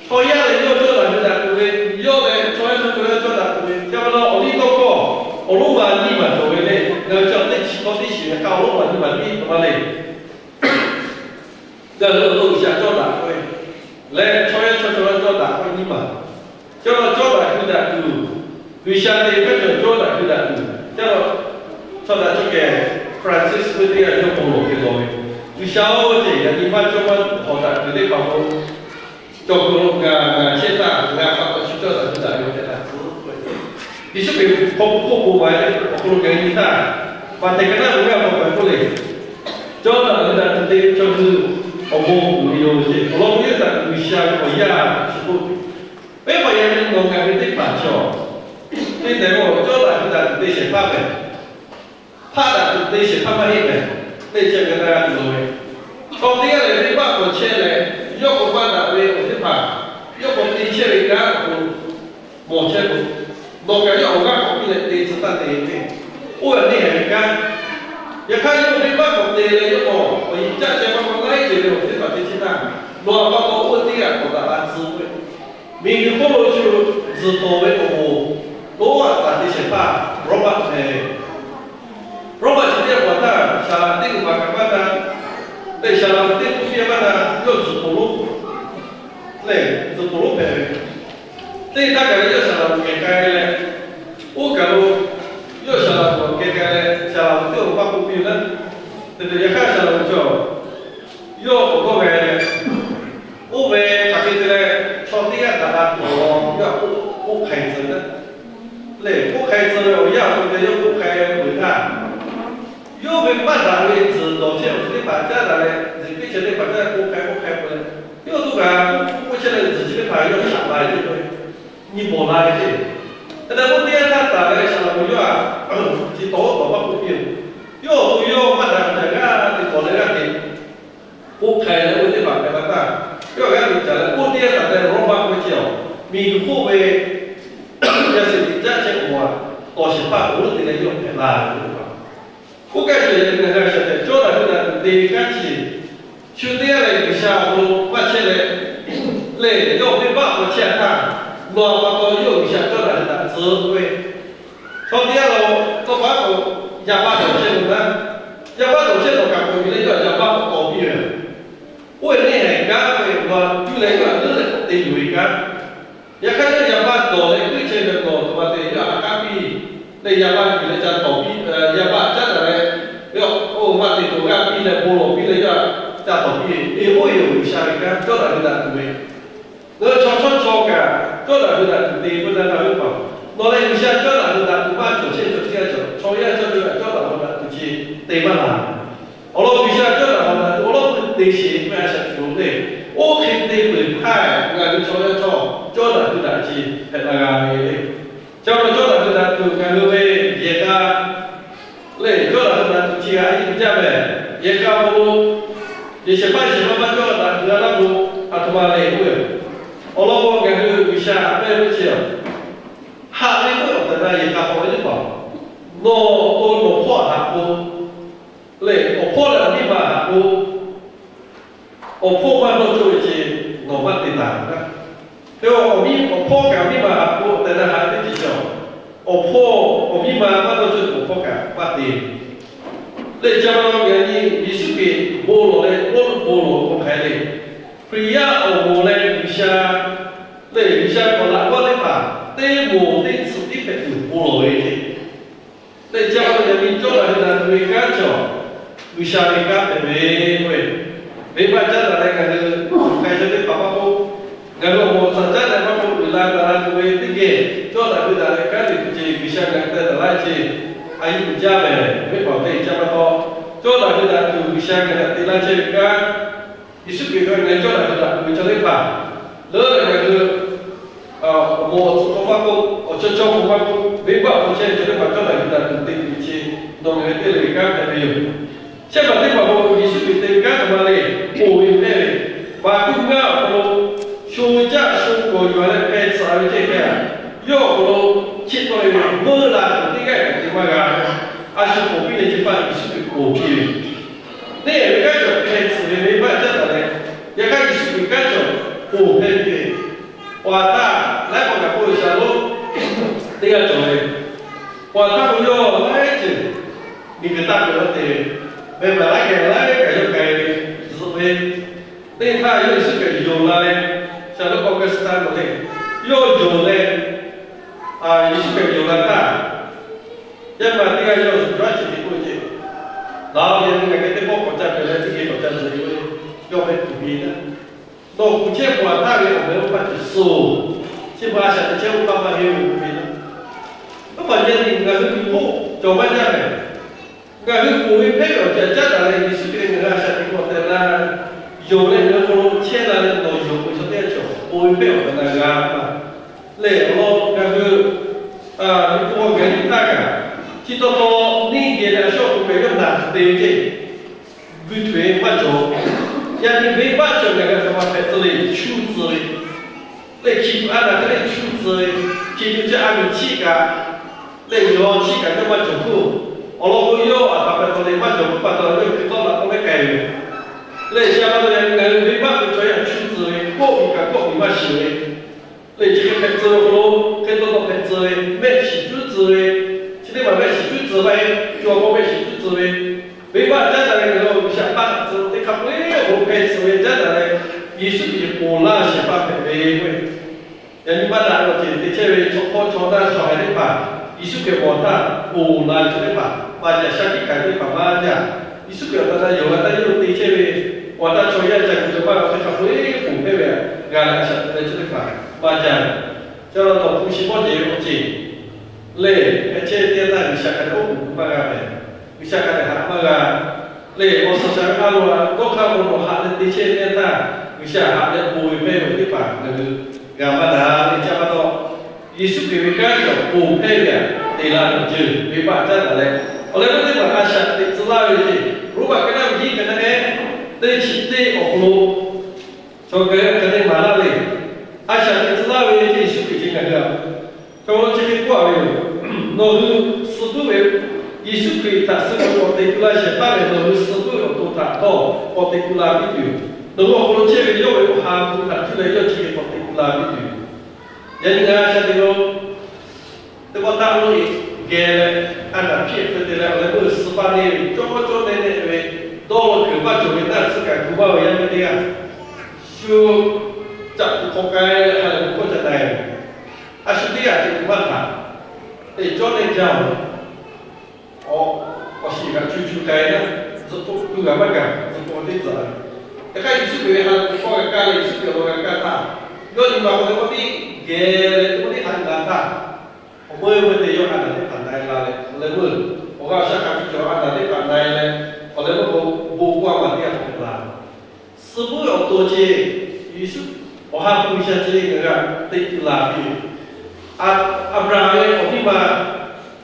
Chaw yaˇ lehˬ yawˇ cawˇ daꞈ hui daꞈ tuˬ ve, yawˇ leh chaw yaˇ chaw cawˇ yaˇ cawˇ daꞈ tuˬ ve, ca pa taw awˬ liˇ tawˇ hkawˇ awˬ lonˉ ma nyiˇ maˬ cawˬ ve le. Ngaˬ hui chi teˇ chi k'awꞈ teˇ shiˍ ve hk'a awˬ lonˉ ma nyiˇ maˬ tiˉ hk'aˬ ma le. Ngaˬ hui awˬ to G'uiˬsha cawˇ daꞈ k'oˆ ve leh chaw yaˇ chaw cawˇ yaˇ cawˇ daꞈ k'oˆ ve nyiˇ maˬ. Cawˇ daꞈ, cawˇ daꞈ hui daꞈ tuˬ, G'uiˬsha te hk'e cawˬ cawˇ daꞈ hui daꞈ tuˬ, cawˇ daꞈ, chaw daꞈ chaw kehˬ Francis k'oˆ ve teˇ g'aˇ yawˇ bon lawˬ hk'e lawˬ ve, G'uiˬsha-oˬ, ceh yaꞈ nyi maˇ cawˇ maˇ hawˍ daꞈ tuˬ teˇ hpaˍ k'o, cawˬ k'o lo ngaˬ ngaˬ chehˇ htaˇ ngaˬ hk'a pa taw shu cawˇ daꞈ hui daꞈ ve tehꞈ la tcuh. Yeˍsuˆ Hkriꞈ hk'aw hk'oˆ bon maˍ ve awˬ hk'aw lo ngaˬ nyi htaˇ, Maꞈhtehˍ ka naˆ ve awˬ hk'aw lo k'oˆ le, cawˇ daꞈ hui daꞈ tuˬ te ve chaw hui awˬ bon uiˍ ve yoˬ ceh. Awˬ lawn k'o yawˇ htaꞈ G'uiˬsha ve awˬ yaˇ chi k'oˆ ve, teˇ hpaˍ yaꞈ nyi nawˬ ngaˬ hui teˇ hpaˍ chaw, teˇ tehꞈ k'o cawˇ daꞈ hui daꞈ tuˬ te shehˍ hpaˇ mehˬ, hpaˆ daꞈ tuˬ te shehˍ hpaˇ maˇ heˆ mehˬ, teˇ ceuˬ g'a g'a tuˬ loˬ ve. Chaw teˇ g'aˇ lehˬ venˇbaˆ k'awꞈ chehˇ leh, yawˇ k'awꞈ maˇ daꞈ ve awˬ teˇ hpaˍ, yawˇ k'awꞈ te chehˇ ve kanˉ awˬ hk'aw lo mawˬ chehˇ k'o, nawˬ kaꞈ yawˇ awˬ g'aˇ k'awꞈ piˇ leh te tcuh taˇ te ve, oˇ ve neˇ haiˬ ve kanˉ. Yaꞈ hk'aˇ yawˇ venˇbaˆ k'awꞈ te leh yawˇ k'awꞈ awˬ yiˬ caˆ ceh maˇ k'awꞈ laiˉ ceuˬ ve awˬ teˇ hpaˍ te chehˇ htaˇ, nawˬ a pa taw oˇ ve teˇ g'aˇ k'awꞈ daꞈ la tcuh ve, miˬguiˬ hk'oˆ lo shu tzuhˬ tawˍ ve awˬ moˍ lonˉ aꞈ taˍ te shehˍ hpaˇ Roˉmaꞈ hpehꞈ ve. Roˉmaꞈ chi teˇ g'aˇ k'awꞈ htaˇ, Saˍlaꞈ teˇ g'uiˬ baˬ kaꞈ maˇ na, leh Saˍlaꞈ teˇ hpu piˇ maˇ na, yawˇ zuhˬ poˬ lonˉ lehˬ zuhˬ poˬ lonˉ hpehꞈ ve. Teˇ htaˇ kaꞈ leh yawˇ Saˍlaꞈ kehˬ k'ai leh, oˇ kaˬ lo yawˇ Saˍlaꞈ kehˬ k'ai leh Saˍlaꞈ teˇ awˬ maˇ k'oˆ piˇ ve naˉ, te te yaꞈ hk'aˇ Saˍlaꞈ cawˬ yawˇ k'awꞈ dawˇ g'a leh, oˇ ve hk'aˬ hk'e te leh chaw teˇ g'aˇ daꞈ la tuˬ awˬ lawn yawˇ k'oˆ k'oˆ hk'ai tcuh ve naˉ, lehˬ k'oˆ hk'ai tcuh ve awˬ yanˇ awˬ hk'aw lo yawˇ k'oˆ hk'ai peuˬ htaˇ, yawˇ ve maˇ daꞈ ve tzuhˬ dawˬ chehˇ awˬ ceuˬ teˇ hpaˍ caˉ daꞈ leh, zuhꞈ piˇ chehˇ teˇ hpaˍ caˉ k'oˆ hk'ai k'oˆ hk'ai peuˬ leh, yawˇ tuˬ kaꞈ k'oˆ k'oˆ chehˇ leh zuhꞈ chi teˇ hpaˍ yawˇ shaꞈ la ve ce, nyi bawˬ la ve ce. Hk'e te k'o teˇ g'aˇ htaˇ taˍ leh Saˍlaꞈ yawˇ a, chi tawˇ tawˍ maˇ k'oˆ piˇ-oˬ. Yawˇ awˬ to yawˇ maˇ daꞈ ve caꞈ g'aˇ te k'awꞈ leh g'aˇ te k'oˆ hk'ai leh oˇ ve teˇ hpaˍ hpehꞈ la htaˇ, yawˇ g'aˇ te caꞈ leh oˇ teˇ g'aˇ taˍ leh Roˉmaꞈ k'oˆ ve ce, miˬguiˬ hk'oˆ ve yaˇ suhˍ tiꞈ caˉ chehˇ awˬ moˍ aꞈ tawˍ shehˍ hpaˇ awˬ lonˉ te leh yawˇ hpehꞈ la ve teˇ hpaˍ. Oˇ kaꞈ cawˬ yaꞈ nyi ngaˬ hui a shaꞈ teꞈ cawˇ daꞈ hui daꞈ tuˬ te ve kanˉ chi, shu teˇ g'aˇ leh G'uiˬsha awˬ hk'aw lo maˇ chehˇ leh, lehˬ yawˇ venˇbaˆ k'awꞈ chehˇ htaˇ, nawˬ a pa taw yawˇ G'uiˬsha cawˇ daꞈ hui daꞈ tcuh ve. Chaw teˇ g'aˇ lo tawˇ pa k'o, yaꞈ baˆ dawˬ chehˇ ve naˉ, yaꞈ baˆ dawˬ chehˇ nawˬ kaꞈ k'awꞈ yuˬ leh yawˇ yaꞈ baˆ k'awꞈ tawˍ piˇ ve. Oˇ ve neˇ haiˬ kanˉ ve awˬ lawn cuˇ leh yawˇ htaꞈ leuˉ leh k'awꞈ te yuˬ ve kanˉ. Yaꞈ hk'aˇ yawˇ yaꞈ baˆ dawˬ leh k'oˆ chehˇ ve nawˬ htoꞈ ma te yawˇ htaꞈ k'aˉ piˇ leh yaꞈ baˆ yuˬ leh ca tawˍ piˇ, yaꞈ baˆ caˉ daꞈ leh, oˇ maˇ te tuˬ g'aˇ piˇ leh bon lawˬ piˇ leh yawˇ htaꞈ ca tawˍ piˇ ve. Eˬ, oˇ ve yoˬ G'uiˬsha ve kanˉ cawˇ daꞈ hui daꞈ tuˬ ve. Ngaˬ hui chaw chawˇ chaw kaꞈ cawˇ daꞈ hui daꞈ tuˬ te ve k'oˆ ve htaˇ, nawˬ leh G'uiˬsha cawˇ daꞈ hui daꞈ tuˬ maˇ cawˬ chehˇ cawˬ chi a cawˬ, chaw yaˇ cawˇ cawˬ kaꞈ cawˇ daꞈ hui daꞈ tuˬ chi te maˇ la. Awˬ lawn G'uiˬsha cawˇ daꞈ hui daꞈ tuˬ awˬ lawn k'o te sheˍ ve a shaꞈ tuˬ lo le. Oˇ hk'e te peuˬ htaˇ, ngaˬ hui chaw yaˇ chaw cawˇ daꞈ hui daꞈ chi hpehꞈ la g'a ve le. Ca lo cawˇ daꞈ hui daꞈ tuˬ ngaˬ hui ve yehˬ k'a lehˬ, cawˇ daꞈ hui daꞈ tuˬ chi g'a nyi jaˇ mehˬ. Yehˬ k'a k'o, yehˬ shehˍ hpaˇ yehˬ shehˍ hpaˇ maˇ cawˇ daꞈ hui a laˇ k'o, a htoꞈ ma le k'oˆ ve, awˬ lawn k'o ngaˬ hui G'uiˬsha a pehˇ ve chi a, haꞈ ve k'oˆ ve awˬ tehˬ na yehˬ k'a k'awꞈ ve teˇ hpaˍ, nawˬ awˬ to nawˬ hpawˇ haꞈ k'o, lehˬ awˬ hpawˇ leh awˬ miˇ ma haꞈ k'o, awˬ hpawˇ maˇ dawˇ cawˇ ve ce, awˬ maˇ te taˍ. Hk'e awˬ miˇ awˬ hpawˇ kaꞈ miˇ ma haꞈ k'o tehꞈ na haꞈ teˇ ceuˬ cawˬ. Awˬ hpawˇ awˬ miˇ ma maˇ dawˇ cawˇ tuˬ awˬ hpawˇ kaꞈ maˇ te. Leh ca ma lo ngaˬ nyi Yeˍsuˆ Hkriꞈ bon lawˬ leh awˬ bon lawˬ k'o hk'aˬ hk'e le. Hkriꞈ yaˇ awˬ moˍ leh G'uiˬsha lehˬ G'uiˬsha k'awꞈ laꞈ g'awˇ teˇ hpaˍ teˇ moˍ teˇ tsuhꞈ tiˉ hpehꞈ tuˬ bon lawˬ ve hk'e. Leh ca ma lo yaꞈ nyi cawˇ daꞈ ve daꞈ tuˬ ve kanˉ cawˬ, G'uiˬsha ve kanˉ hpehꞈ ve k'oˆ ve, venˇbaˆ caˉ daꞈ leh ngaˬ hui hk'a sha teˇ hpaˍ maˇ k'oˆ, ngaˬ hui awˬ moˍ tcuhˍ caˉ leh maˇ k'oˆ, uiˍ la gaˬ la tuˬ ve teˇ geh cawˇ daꞈ ve daꞈ leh kanˉ te tuˬ ceh G'uiˬsha ngaˬ hui teh taˍ laˇ ve ceh, a yuˬ jaˇ mehˍ. Venˇbaˆ awˬ teˇ caˇ pa taw, cawˇ daꞈ ve daꞈ tuˬ G'uiˬsha ngaˬ hui te laˇ chehˇ ve kanˉ, Yeˍsuˆ Hkriꞈ hk'a ngaˬ hui cawˇ daꞈ ve daꞈ tuˬ ve chaw teˇ hpaˍ leuˉ leh ngaˬ hui awˬ moˍ awˬ tcuhˍ k'o maˇ k'oˆ, awˬ chawˇ chawˇ k'o maˇ k'oˆ, venˇbaˆ awˬ hk'aw chehˇ ve chaw teˇ hpaˍ cawˇ daꞈ ve daꞈ tuˬ te tuˬ ve chi, nawˬ ngaˬ hui te ve kanˉ hpehꞈ ve yoˬ. Shehˆ maˬ teˇ maˬ k'o Yeˍsuˆ Hkriꞈ te ve kanˉ hk'aˬ ma le, ponˬ ve hpehˇ ve, baˬ kuˇ ngaˇ awˬ hk'aw lo sho caˆ sho kawˍ yuˬ leh hpeh tsuhꞈ ve ceh hk'e, yawˇ awˬ hk'aw lo chi tawˆ ve meuˇ la tuˬ teˇ g'aˇ kaꞈ te maˇ g'a. A shu ponˬ piˇ leh chi paˇ Yeˍsuˆ Hkriꞈ ponˬ piˇ ve yoˬ. Teˇ ve kanˉ cawˬ hpeh tsuhꞈ ve venˇbaˆ caˉ daꞈ leh, yaꞈ hk'aˇ Yeˍsuˆ Hkriꞈ kanˉ cawˬ ponˬ hpehˇ ve, paw taˇ laiˉ paw kaꞈ k'oˆ ve shaˍ lo teˇ g'aˇ cawˬ ve, paw taˇ k'o yawˇ laiˉ ceuˬ miˬguiˬ taˇ peuˬ laˇ te ve, meh maˍ laiˉ kehˬ laiˉ kaꞈ yawˇ k'ai ve zuhꞈ ve, teˇ htaˇ yawˇ Yeˍsuˆ Hkriꞈ yonˍ la leh, shaˍ lo Augustine lehˬ, yawˇ yonˍ leh, Yeˍsuˆ Hkriꞈ yonˍ la htaˇ, yaˇ ma teˇ g'aˇ yawˇ zuhꞈ cawˇ a chi te k'oˆ ve ceh, laˬ yaꞈ nyi ngaˬ geh teˇ pawˆ k'awꞈ ca peuˬ leh teˇ geh k'awꞈ ca zuhꞈ ve, yawˇ meh kuˬ ve naˉ, nawˬ kuˬ chehˇ paw taˇ ve awˬ meh oˇ hpaˇ ceh suh, chi ma a shaꞈ teꞈ chehˇ oˇ hpaˇ maˇ heˆ ve k'oˆ ve naˉ, oˇ hpaˍ yaꞈ nyi ngaˬ hui miˬ hoˆ cawˬ maˇ jaˇ mehˍ. Ngaˬ hui ponˬ ve hpehˇ ve awˬ ceuˬ caˉ daꞈ leh Yeˍsuˆ Hkriꞈ ngaˬ hui a shaꞈ teꞈ k'awꞈ tehꞈ la, yonˍ leh ngaˬ hui hk'aw lo chehˇ la leh nawˬ yonˍ ve chaw teˇ g'aˇ cawˬ, ponˬ ve hpehˇ awˬ kaꞈ na g'a ma. Lehˬ awˬ lawn ngaˬ hui miˬ guiˬ awˬ g'aˇ nyi htaˇ kaꞈ, chi taw taw neˇ geh leh a shaw k'oˆ pehꞈ yawˇ naˬ te ve ceh, guˇ tuˬ ve maˇ cawˬ. Yaꞈ nyi venˇbaˆ cawˬ ngaˬ hui hk'aˬ ma hpehꞈ tcuh le, chuˇ tcuh ve, lehˬ chi tuˬ a naˬ hk'e le chuˇ tcuh ve, chi tuˬ chi a miˬ chiˆ kaꞈ, lehˬ yawˬ chiˆ kaꞈ yawˇ maˇ cawˬ hk'oˆ, awˬ lawn k'o yawˇ a htaꞈ pa taw leh maˇ cawˬ hk'oˆ pa taw yawˇ hkui tawˆ la k'oˆ mehˉ k'ai ve. Lehˬ sha pa taw yaꞈ nyi ngaˬ hui venˇbaˆ ve chaw yaˇ chuˇ tcuh ve, kawˆ miˬ kaꞈ kawˆ miˬ maˇ shiˍ ve, lehˬ chi hk'e hpehꞈ tcuh ve hk'aw lo hk'e taw taw hpehꞈ tcuh ve, mehˆ shiˍ cuˉ tcuh ve, chi teˇ maˬ mehˆ shiˍ cuˉ tcuh maˇ heˆ, co a k'o mehˆ shiˍ cuˉ tcuh ve, venˇbaˆ caˉ daꞈ ve ngaˬ hui G'uiˬsha hpaˇ tcuh teˇ hk'a peu-eˬ awˬ hk'aw lo hpehˇ tcuh ve caˉ daꞈ leh, Yeˍsuˆ Hkriꞈ ponˬ laˇ shehˍ hpaˇ hpehꞈ ve k'o, yaꞈ nyi maˇ daꞈ ve awˬ ceuˬ te chehˇ ve chaw hk'awˇ chaw htaˇ chaw haiˬ teˇ hpaˍ, Yeˍsuˆ Hkriꞈ awˬ htaˇ ponˬ la ve chaw teˇ hpaˍ, maˇ jaˇ shaˉ hkiˆ hkanˍ teˇ hpaˍ maˇ jaˇ. Yeˍsuˆ Hkriꞈ awˬ htaꞈ na yonˍ la htaˇ yawˇ hui te chehˇ ve awˬ htaˇ chaw yaˇ ca kuˬ ca maˇ g'a hk'e hk'a peu-eˬ ponˬ hpehˇ ve g'a leh a shaꞈ teꞈ leh chaw teˇ hpaˍ maˇ jaˇ. Ca la nawˬ hpu shi mawˇ jehˬ ve awˬ ceuˬ lehˬ, hpehꞈ chehˇ ve teˇ yanˇ htaˇ G'uiˬsha hk'a dehꞈ oˉ k'oˍ pui maˇ g'a mehˍ. G'uiˬsha hk'a dehꞈ haꞈ maˇ g'a. Lehˬ awˬ suhˍ shaˍ ve a lo a dawˇ hk'aˇ k'o nawˬ haꞈ leh te chehˇ ve teˇ yanˇ htaˇ G'uiˬsha haꞈ leh ponˬ ve hpehˇ ve teˇ hpaˍ ngaˬ hui g'a maˇ daꞈ ve caˇ maˇ taw. Yeˍsuˆ Hkriꞈ ve kanˉ cawˬ ponˬ hpehˇ ve htaꞈ te la tuˬ ceuˬ venˇbaˆ caˉ daꞈ leh, awˬ leh k'oˆ teˇ hpaˍ a shaꞈ teꞈ tcuh laˇ ve ceh, Roˉmaꞈ ka naˉ ve hiˉ ka naˉ ehˉ teˇ chi teˇ awˬ hk'aw lo chaw gaˬ hk'a dehꞈ maˍ laˇ ve, a shaꞈ teꞈ tcuh laˇ ve ceh Yeˍsuˆ Hkriꞈ ceh ngaˬ hui a Chaw chi hk'e k'oˆ a ve yoˬ. Nawˬ hui suh puiˉ ve Yeˍsuˆ Hkriꞈ htaꞈ suh ve k'awꞈ teꞈ tu la shehˍ hpaˇ lehˬ, nawˬ hui suh puiˉ ve awˬ to htaꞈ htawˇ k'awꞈ teꞈ tu la piˇ tuˬ yoˬ. Nawˬ hui awˬ hk'aw lo chehˇ ve yawˇ ve awˬ ha hpu htaꞈ cuˇ leh yawˇ chi hk'e k'awꞈ teꞈ tu la piˇ tuˬ yoˬ. Yaꞈ nyi ngaˬ a shaꞈ teꞈ lo teˇ pawˆ taˆ lo e geh leh, a naˍ hpiˇ hpui te leh, awˬ leh meuˇ suh paˇ neˇ ve cawˇ cawˇ nehˆ nehˆ ve dawˇ law kuiˬ maˇ cawˬ ve naˆ tsuhˇ kaꞈ gu maˇ ve yaˇ miˇ teˇ g'aˇ shu caꞈ tuˬ hk'aw k'ai leh ha lehˬ k'oˆ ca na e. A shu teˇ g'aˇ teꞈ tuˬ maˇ htaꞈ te cawˇ leh jaˇ-oˬ. Awˬ shiˍ kaꞈ chu chu k'ai laˇ, zuhꞈ k'oˆ tu g'a maˇ gaˬ, zuhꞈ k'oˆ teˇ tcuhꞈ. Yaꞈ hk'aˇ Yeˍsuˆ Hkriꞈ ve ha lehˬ k'oˆ g'a kaˇ leh Yeˍsuˆ Hkriꞈ awˬ lawn g'a kaˇ htaˇ, yawˇ nyi ma k'aw teˇ pawˆ tiˉ geh leh teˇ pawˆ tiˉ haꞈ g'a htaˇ, awˬ meuˇ meuˇ te yawˇ a naˍ teˇ hpaˍ na e la leh, awˬ leh meuˇ awˬ g'aˇ awˬ shaˉ hk'a shuˍ cawˬ a naˍ teˇ hpaˍ na e leh, awˬ leh meuˇ k'o bon k'oˆ a ma teˇ g'aˇ hpehꞈ la Suh puiˉ awˬ to ceh, Yeˍsuˆ awˬ ha hpu G'uiˬsha ceh ngaˬ g'a teꞈ tu la piˇ ve. Aˍbraˍhanˍ ve awˬ miˇ ma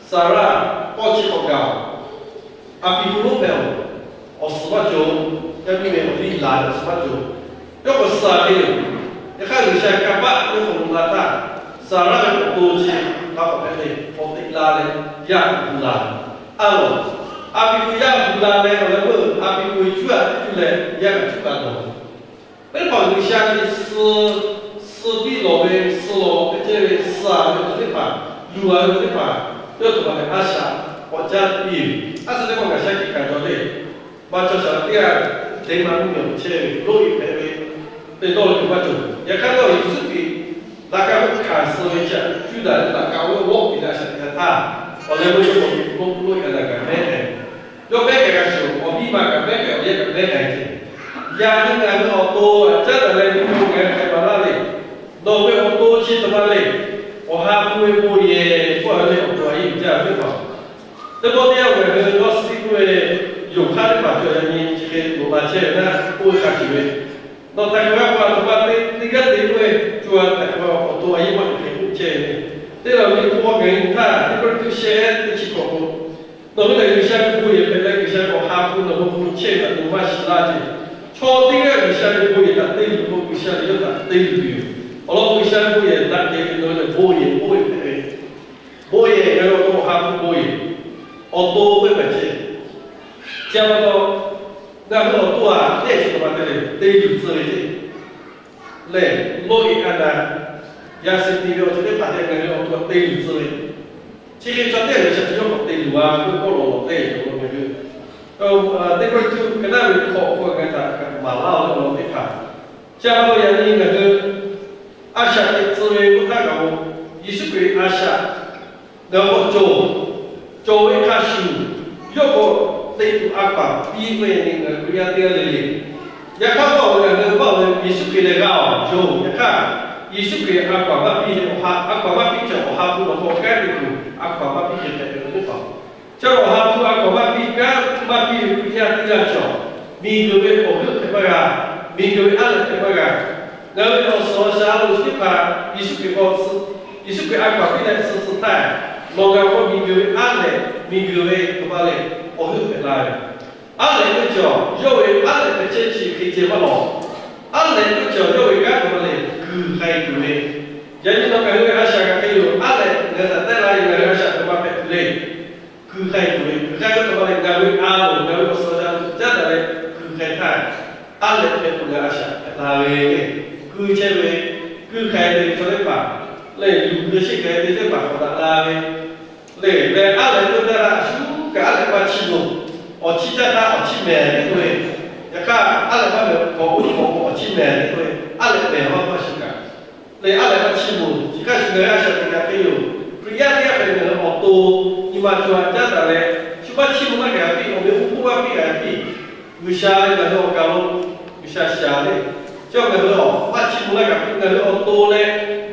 Saˍraˆ k'awˇ chi k'awꞈ gaˬ-oˬ, a pi gu lonˉ hpehꞈ-oˬ, awˬ suhˍ maˇ cawˬ. Yaˇ miˇ ve awˬ liˇ laˬ leh awˬ suhˍ maˇ cawˬ. Yawˇ k'awꞈ suh a ve yoˬ. Yaꞈ hk'aˇ G'uiˬsha kanˇ paˆ yawˇ k'awꞈ loꞈ la htaˇ, Saˍraˆ ve awˬ to ceh hk'a k'awꞈ hpehꞈ ve k'awꞈ teꞈ la leh, yaˇ gu la. A lawˬ, a pi gu yaˇ gu la leh awˬ leh meuˇ a pi gu ve cuˇ a teˇ cuˇ leh yaˇ kaꞈ cuˇ la lawˬ. Teˇ hpaˍ G'uiˬsha ve suh, suh piˇ lawˬ ve, suh lawˬ hpehꞈ chehˇ ve, suh-a ve awˬ ceuˬ teˇ hpaˍ, luˬ-a ve awˬ ceuˬ teˇ hpaˍ, yawˇ tuˬ ma leh a shaꞈ k'awꞈ caˉ piˇ ve. A shu teˇ hpaˍ ngaˬ shaˉ kiˆ kaꞈ cawˬ le. Maˇ cawˬ shaˍ teˇ g'aˇ, deˇ ma mvuhˇmiˬ awˬ chehˇ ve loˇ-e hpehꞈ ve, te dawˇ law kuiˬ maˇ cawˬ. Yaꞈ hk'aˇ lawˇ Yeˍsuˆ Hkriꞈ laꞈ ka hk'aˬ suh ve chaꞈ Yuˇdaꞈ ve laꞈ ka oˇ ve g'awˆ piˇ leh a shaꞈ teꞈ g'a htaˇ, awˬ leh meuˇ yawˇ k'awꞈ ve loˇ-e kaꞈ laꞈ kaꞈ mehˉ k'ai. Yawˇ mehˉ k'ai g'a shuˍ, awˬ miˇ ma kaꞈ mehˉ k'ai, awˬ yehˬ kaꞈ mehˉ k'ai ce. Yaꞈ nyi ngaˬ hui awˬ to caˉ daꞈ leh nyi ma ngaˬ hui hpehꞈ maˍ laˇ ve, nawˬ ve awˬ to chi taꞈ ma le. Awˬ ha hpu ve bon yehˬ k'oˆ ve awˬ to a yeˇ uiˍ jaˇ ve teˇ hpaˍ, teˇ pawˆ teˇ yanˇ ngaˬ hui lawˇ suh piˇ k'oˆ ve, yonˍ hk'aˇ teˇ hpaˍ cawˬ yaꞈ nyi chi hk'e loꞈ la chehˇ ve naˉ k'oˆ ve hk'a shuˍ ve, nawˬ htaꞈ hk'aˬ g'a k'oˆ a htoꞈ ma te teˇ g'aˇ te k'oˆ ve, co ha htaꞈ hk'aˬ g'a awˬ to a yeˇ maˇ cawˬ hk'e k'oˆ chehˇ ve. Teˇ g'aˇ ve k'oˆ k'o ngaˬ hui htaˇ teˇ pawˆ tuˇ shehˆ teˇ chi hkawꞈ k'o, nawˬ hui lehˬ G'uiˬsha ve bon yehˬ hpehꞈ leh G'uiˬsha ve awˬ ha hpu nawˬ hui hk'aw lo chehˇ ve htaꞈ nawˬ hui maˇ shiˍ laˇ ce. Chaw teˇ g'aˇ G'uiˬsha ve bon yehˬ htaꞈ te luˬ k'o, G'uiˬsha lehˬ yawˇ htaꞈ te luˬ tuˬ yoˬ. Awˬ lawn k'o G'uiˬsha ve bon yehˬ daꞈ kehˬ ve nawˬ hui lehˬ bon yehˬ k'oˆ ve hpehꞈ ve, bon yehˬ ngaˬ hui awˬ to awˬ ha hpu bon yehˬ, awˬ to ve hpehꞈ ce. Chi pa taw, ngaˬ hui awˬ to aꞈ teˇ chi taꞈ ma te leh te luˬ tcuh ve ce. Lehˬ, loˇ-e a naˍ, yaꞈ suhˍ te ve awˬ ceuˬ teˇ hpaˍ te ngaˬ hui awˬ to aꞈ te luˬ tcuh ve. Chi hk'e chaw teˇ g'aˇ G'uiˬsha chi yawˇ k'awꞈ te luˬ-a ve k'oˆ lawˬ lawˬ teˇ cawˬ lo ngaˬ hui, teˇ pawˆ tuˇ ka naˉ ve hk'awꞈ hk'aw ngaˬ htaꞈ kaꞈ maˍ laˇ-oˬ ve awˬ lawn teˇ hpaˍ. Chi pa taw yaꞈ nyi ngaˬ hui a shaꞈ teꞈ tcuh ve k'oˆ htaˇ kaꞈ-o, Yeˍsuˆ Hkriꞈ a shaꞈ ngaˬ hui k'awꞈ cawˬ, cawˬ ve hk'a shuˍ, yawˇ k'awꞈ te tuˬ a hkaw-anˬ piˇ ve yaꞈ nyi ngaˬ hui Hkriꞈ yaˇ teˇ g'aˇ le le. Yaꞈ hk'aˇ k'oˆ ve ngaˬ hui maˇ ve Yeˍsuˆ Hkriꞈ lehˬ g'a awˬ yonˍ. Yaꞈ hk'aˇ, Yeˍsuˆ Hkriꞈ a hkaw-anˬ maˇ piˇ leh awˬ ha, a hkaw-anˬ maˇ piˇ cawˬ awˬ ha hpu nawˬ hk'aw kanˉ te tuˬ a hkaw-anˬ maˇ piˇ ve hpehꞈ ve teˇ hpaˍ. Chaw awˬ ha hpu a hkaw-anˬ maˇ piˇ kanˉ maˇ piˇ ve Hkriꞈ yaˇ teˇ g'aˇ cawˬ, miˬguiˬ ve awˬ g'euˆ hpehꞈ maˇ g'a, miˬguiˬ ve aˉ lehꞈ hpehꞈ maˇ g'a. Ngaˬ hui ve awˬ suhˍ awˬ shaˍ lo chi teˇ hpaˍ Yeˍsuˆ Hkriꞈ k'awꞈ suh, Yeˍsuˆ Hkriꞈ a hkaw-anˬ piˇ leh suh tcuh htaˇ, nawˬ ngaˬ hk'aw miˬguiˬ ve aˉ lehꞈ, miˬguiˬ ve hk'aˬ ma lehˬ awˬ g'euˆ hpehꞈ la ve. Aˉ lehꞈ k'oˆ cawˬ yawˇ ve aˉ lehꞈ hpehꞈ chehˇ chi hk'e ceh maˇ lawˬ. Aˉ lehꞈ k'oˆ cawˬ yawˇ ve kanˉ hk'aˬ ma lehˬ kuiˬ k'ai tuˬ ve. Yaꞈ nyi nawˬ ngaˬ hui ve a shaꞈ kaꞈ hk'e yoˬ. Aˉ lehꞈ ngaˬ hui htaꞈ tehˆ la ve ngaˬ hui a shaꞈ hk'aˬ ma hpehꞈ tuˬ le. Kuiˬ k'ai tuˬ ve, kuiˬ k'ai ve hk'aˬ ma lehˬ ngaˬ hui a loˍ, ngaˬ hui awˬ suhˍ awˬ shaˍ lo caˉ daꞈ leh kuiˬ k'ai htaˇ, aˉ lehꞈ hpehꞈ tuˬ ngaˬ hui a shaꞈ hpehꞈ la ve le. Kuiˬ chehˇ ve, kuiˬ k'ai ve chaw teˇ hpaˍ lehˬ, luˬ g'uiˬ sheˆ k'ai ve teˇ hpaˍ hk'awꞈ daꞈ la ve le. Lehˬ, aˉ lehꞈ k'oˆ taˇ la shuˍ kaꞈ aˉ lehꞈ maˇ chiˇ mvuh. Awˬ chiˇ caˇ htaˇ awˬ chiˇ mehˍ teˇ k'oˆ ve, yaꞈ hk'aˇ aˉ lehꞈ maˇ mehˍ hk'awꞈ k'oˆ hk'awꞈ k'o awˬ chiˇ mehˍ teˇ k'oˆ ve, aˉ lehꞈ mehˍ maˇ maˇ shiˍ kaꞈ lehˬ, aˉ lehꞈ maˇ chiˇ mvuh. Chi hk'a shuˍ ngaˬ hui a shaꞈ teꞈ kaꞈ hk'e yoˬ. Hkriꞈ yaˇ teˇ g'aˇ hpehꞈ ve ngaˬ hui awˬ to nyi ma cawˬ a caˉ daꞈ leh, shu maˇ chiˇ mvuh maˇ kaꞈ piˇ, awˬ meh uˉ k'oˆ maˇ piˇ kaꞈ piˇ, G'uiˬsha ve ngaˬ hui awˬ kaˬ lo G'uiˬsha shaˍ le. Chi ngaˬ hui awˬ maˇ chiˇ mvuh laˇ kaꞈ piˇ, ngaˬ hui awˬ to leh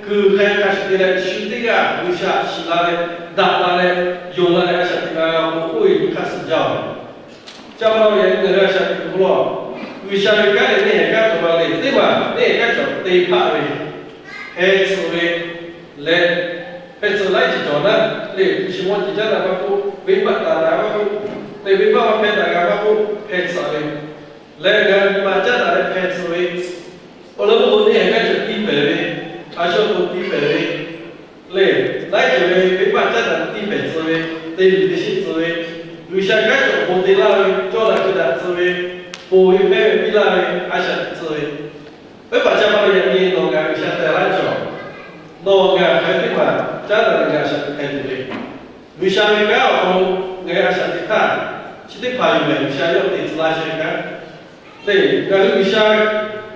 kuiˬ k'ai hk'a shuˍ te leh shu teˇ g'aˇ G'uiˬsha shiˍ la leh, daꞈ la leh, yonˍ la leh a shaꞈ teꞈ la k'o, oˇ ve nyi hk'aˇ suh jaˇ-oˬ. Chi pa taw yaꞈ nyi ngaˬ hui a shaꞈ teꞈ kuiˬ hk'aw lo, G'uiˬsha ve kanˉ lehˬ neˇ haiˬ kanˉ cawˬ ma le. Teˇ maˬ neˇ haiˬ kanˉ cawˬ te hpaˆ ve, heh tsuhꞈ ve leh, heh tsuhꞈ laiˉ ceuˬ cawˬ naˉ le. Hpu shi mawˇ jeˬ caˉ daꞈ maˇ k'oˆ, venˇbaˆ taˍ daꞈ maˇ k'oˆ, te venˇbaˆ maˇ hpehˇ daꞈ g'a maˇ k'oˆ, heh tsuhꞈ ve leh ngaˬ hui nyi ma caˉ daꞈ leh heh tsuhꞈ ve, awˬ lawn k'o neˇ haiˬ kanˉ cawˬ tiˇ pehˍ ve, a shaꞈ to tiˇ pehˍ ve le, laiˉ ceuˬ ve venˇbaˆ caˉ daꞈ tiˇ pehˍ tcuh ve, te luˬ te sheˆ tcuh ve, G'uiˬsha kanˉ cawˬ bon te laˇ ve, cawˇ daꞈ keu daꞈ tcuh ve, ponˬ ve mehˇ ve piˇ laˇ ve, a shaꞈ teꞈ tcuh ve, venˇbaˆ caˉ maˇ ve yaꞈ nyi nawˬ ngaˬ G'uiˬsha teh laˇ cawˬ. Nawˬ ngaˬ hk'aˬ hk'e teˇ maˬ caˉ daꞈ leh ngaˬ a shaꞈ teꞈ hk'a tuˬ le. G'uiˬsha ve kanˉ awˬ hk'aw lo ngaˬ hui a shaꞈ teꞈ htaˇ, chi teˇ hpaˍ yoˬ mehˍ G'uiˬsha yawˇ te tcuh laˇ shehˍ ve kanˉ le. Ngaˬ hui G'uiˬsha,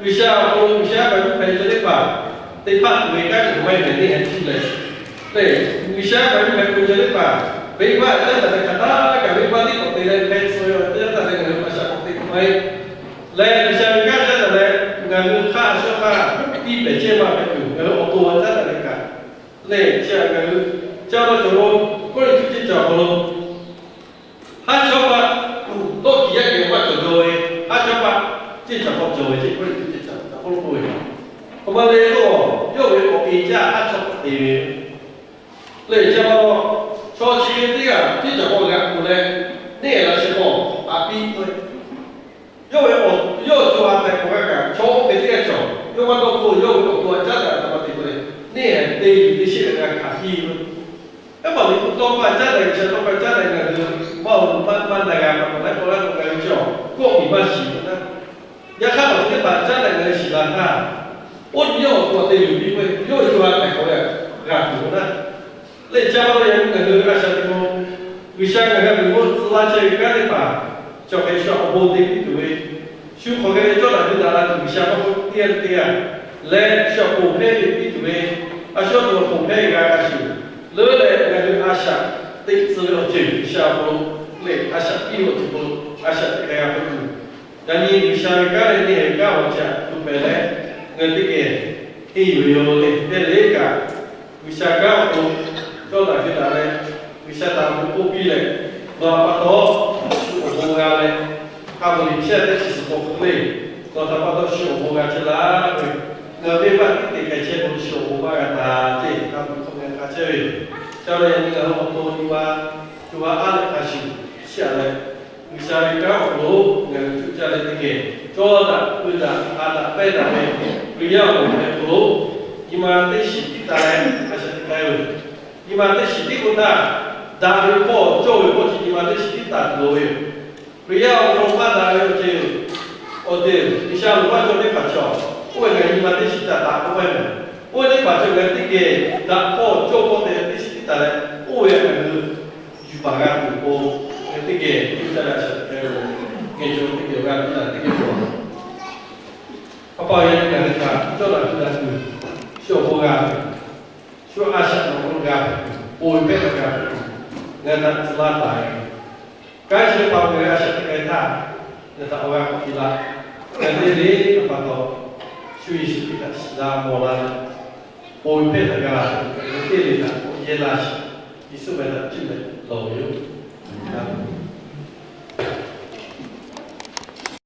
G'uiˬsha awˬ hk'aw lo G'uiˬsha hpaˍ miˇ hpehꞈ ve chaw teˇ hpaˍ te hpaˆ tuˬ ve kanˉ cawˬ maˇ heˆ mehˍ teˇ haiˬ cuˇ leh le. G'uiˬsha hpaˍ miˇ hpehꞈ ve chaw teˇ hpaˍ venˇbaˆ caˉ daꞈ leh hk'aˬ htaˇ kaꞈ venˇbaˆ tiˉ k'awꞈ te leh hpeh tcuh ve, caˉ daꞈ leh ngaˬ hui a shaꞈ k'awꞈ te tuˬ maˇ heˆ. Leh G'uiˬsha ve kanˉ caˉ daꞈ leh ngaˬ hui hk'aˇ a shaˉ hk'aˇ tiˇ pehˍ chehˇ maˇ hpehꞈ tuˬ, ngaˬ hui awˬ to a caˉ daꞈ leh kaꞈ le. Chi ngaˬ hui chi a law cawˬ lo, Kawˇrenˍhtuˆ ceˇ cawˬ awˬ hk'aw lo haˉ chawˇ paˆ, dawˇ hkiˬ yaˇ kehˬ maˇ cawˬ jaw ve, haˉ chawˇ paˆ ceˇ cawˬ hk'aw cawˬ ve ceˇ, Kawˇrenˍhtuˆ ceˇ cawˬ awˬ hk'aw lo k'oˆ ve, awˬ ma le k'o, yawˇ ve awˬ e caˇ haˉ chawˇ paˆ te ve le. Chi pa taw, chaw chi hk'e teˇ g'aˇ ceˇ cawˬ hk'aw g'a k'oˆ leh, neˇ laꞈ sheh hk'aw a piˇ k'oˆ ve, yawˇ ve awˬ, yawˇ co ha hpehꞈ k'awꞈ g'a kaꞈ, chaw oˇ hk'e teˇ g'aˇ cawˬ. Yawˇ maˇ dawˇ hk'oˆ yawˇ ve awˬ to a caˉ daꞈ htaꞈ pa te k'oˆ leh, neˇ haiˬ te luˬ te sheˆ ve g'a hkanˍ piˇ ve. Ehˉ paˍ liꞈ hpu tawˇ hkawˇ caˉ daꞈ, G'uiˬsha tawˇ hkawˇ caˉ daꞈ ngaˬ hui maˇ maˇ na g'a pa taw laiˉ pawˆ laiˉ pawˆ ngaˬ hui cawˬ kawˆ miˬ maˇ shiˍ ve naˉ. Yaꞈ hk'aˇ awˬ ceuˬ teˇ hpaˍ caˉ leh ngaˬ hui shiˍ la htaˇ, oˇ nyi awˬ hk'aw te yuˬ piˇ k'o, yawˇ hui co ha hpehꞈ k'awꞈ g'a tuˬ k'o naˉ. Leh caˇ pa taw yaꞈ nyi ngaˬ hui a shaꞈ teꞈ k'o, G'uiˬsha ngaˬ hui g'a tuˬ k'o, tcuh laˇ chehˇ ve kanˉ teˇ hpaˍ cawˬ hk'e shu awˬ bon te piˇ tuˬ ve, shu hk'aˬ hk'e ve cawˇ daꞈ hui daꞈ la tuˬ G'uiˬsha maˇ k'oˆ teˇ g'aˇ teˇ g'aˇ leh shu awˬ ponˬ hpehˇ ve piˇ tuˬ ve, a shu tuˬ awˬ ponˬ hpehˇ ve g'a g'a shuˍ leuˉ leh, ngaˬ hui a shaꞈ teꞈ tcuh ve awˬ ceuˬ G'uiˬsha awˬ hk'aw lo leh a shaꞈ piˇ ve awˬ ceuˬ hk'aw lo a shaꞈ teꞈ k'ai g'a hk'oˆ tuˬ, yaꞈ nyi G'uiˬsha ve kanˉ leh neˇ haiˬ ve kanˉ awˬ ceuˬ htaꞈ tuˬ pehˍ leh, ngaˬ hui teˇ geh henˇ yuˬ ve yoˬ le. Teˇ lehˬ kaꞈ, G'uiˬsha kanˉ awˬ hk'aw lo cawˇ daꞈ hui daꞈ leh, G'uiˬsha htaꞈ awˬ bon k'oˆ piˇ leh, nawˬ htaꞈ pa taw shu awˬ bon g'a leh, hk'a peu-eˬ chehˇ teˇ chi suhˍ k'awꞈ hk'e le, nawˬ htaꞈ pa taw shu awˬ bon g'a chehˇ laˇ ve, ngaˬ hui venˇbaˆ tiˉ te k'ai chehˇ k'o shu awˬ bon maˇ g'a taˍ ceˇ, hk'a peu-eˬ hk'awꞈ g'a k'a chehˇ ve yoˬ. Ca leh yaꞈ nyi ngaˬ hui awˬ to nyi ma co ha aˉ leh hk'a shuˍ chiˇ aꞈ leh, G'uiˬsha ve kanˉ awˬ hk'aw lo ngaˬ hui cuˇ caˇ leh teˇ geh cawˇ daꞈ hui daꞈ ha daꞈ pehˇ daꞈ ve Hkriꞈ yaˇ awˬ moˍ hpehꞈ hk'aw lo, nyi ma teˇ shiˍ tiˉ taˍ leh a shaꞈ teꞈ k'ai ve yoˬ. Nyi ma teˇ shiˍ tiˉ k'oˆ htaˇ, daꞈ ve hpawˇ cawˇ ve hpawˇ chi nyi ma teˇ shiˍ tiˉ taˍ tuˬ loˍ ve yoˬ. Hkriꞈ yaˇ awˬ hk'aw lo maˇ daꞈ ve awˬ ceuˬ, awˬ ceuˬ G'uiˬsha loˍ maˇ cawˇ teˇ hpaˍ chaw, oˇ ve ngaˬ hui nyi ma teˇ shiˍ taˍ taˍ k'oˆ maˇ heˆ mehˍ. Oˇ ve teˇ hpaˍ chaw ngaˬ hui teˇ geh daꞈ hpawˇ cawˇ hpawˇ te teˇ shiˍ tiˉ taˍ leh, oˇ ve ngaˬ hui yuˬ baˬ g'a tuˬ k'o, ngaˬ hui teˇ geh yuˬ caˇ leh a shaꞈ teꞈ k'ai ve, ngaˬ hui teˇ geh g'a tuˬ taˍ teˇ geh cawˬ. A pa yaꞈ nyi ngaˬ hui htaꞈ cawˇ daꞈ hui daꞈ tuˬ, shu awˬ bon g'a ve, shu a shaꞈ awˬ hk'aw lo g'a ve, oˇ ve pehˇ htaꞈ g'a ve, ngaˬ hui htaꞈ tcuh laˇ taˍ ve, kanˉ chi teˇ hpaˍ ngaˬ hui a shaꞈ teꞈ k'ai htaˇ, ngaˬ hui htaꞈ awˬ g'a k'awꞈ te la. Ngaˬ hui teˇ le a pa taw, shu Yeˍsuˆ Hkriꞈ htaꞈ shiˍ la mawˬ la leh, oˇ ve pehˇ htaꞈ g'a la ve, ngaˬ hui teˇ le htaꞈ k'awꞈ yehˇ laˇ shiˍ. Yeˍsuˆ meh htaꞈ cuˇ leh lawˬ ve yoˬ.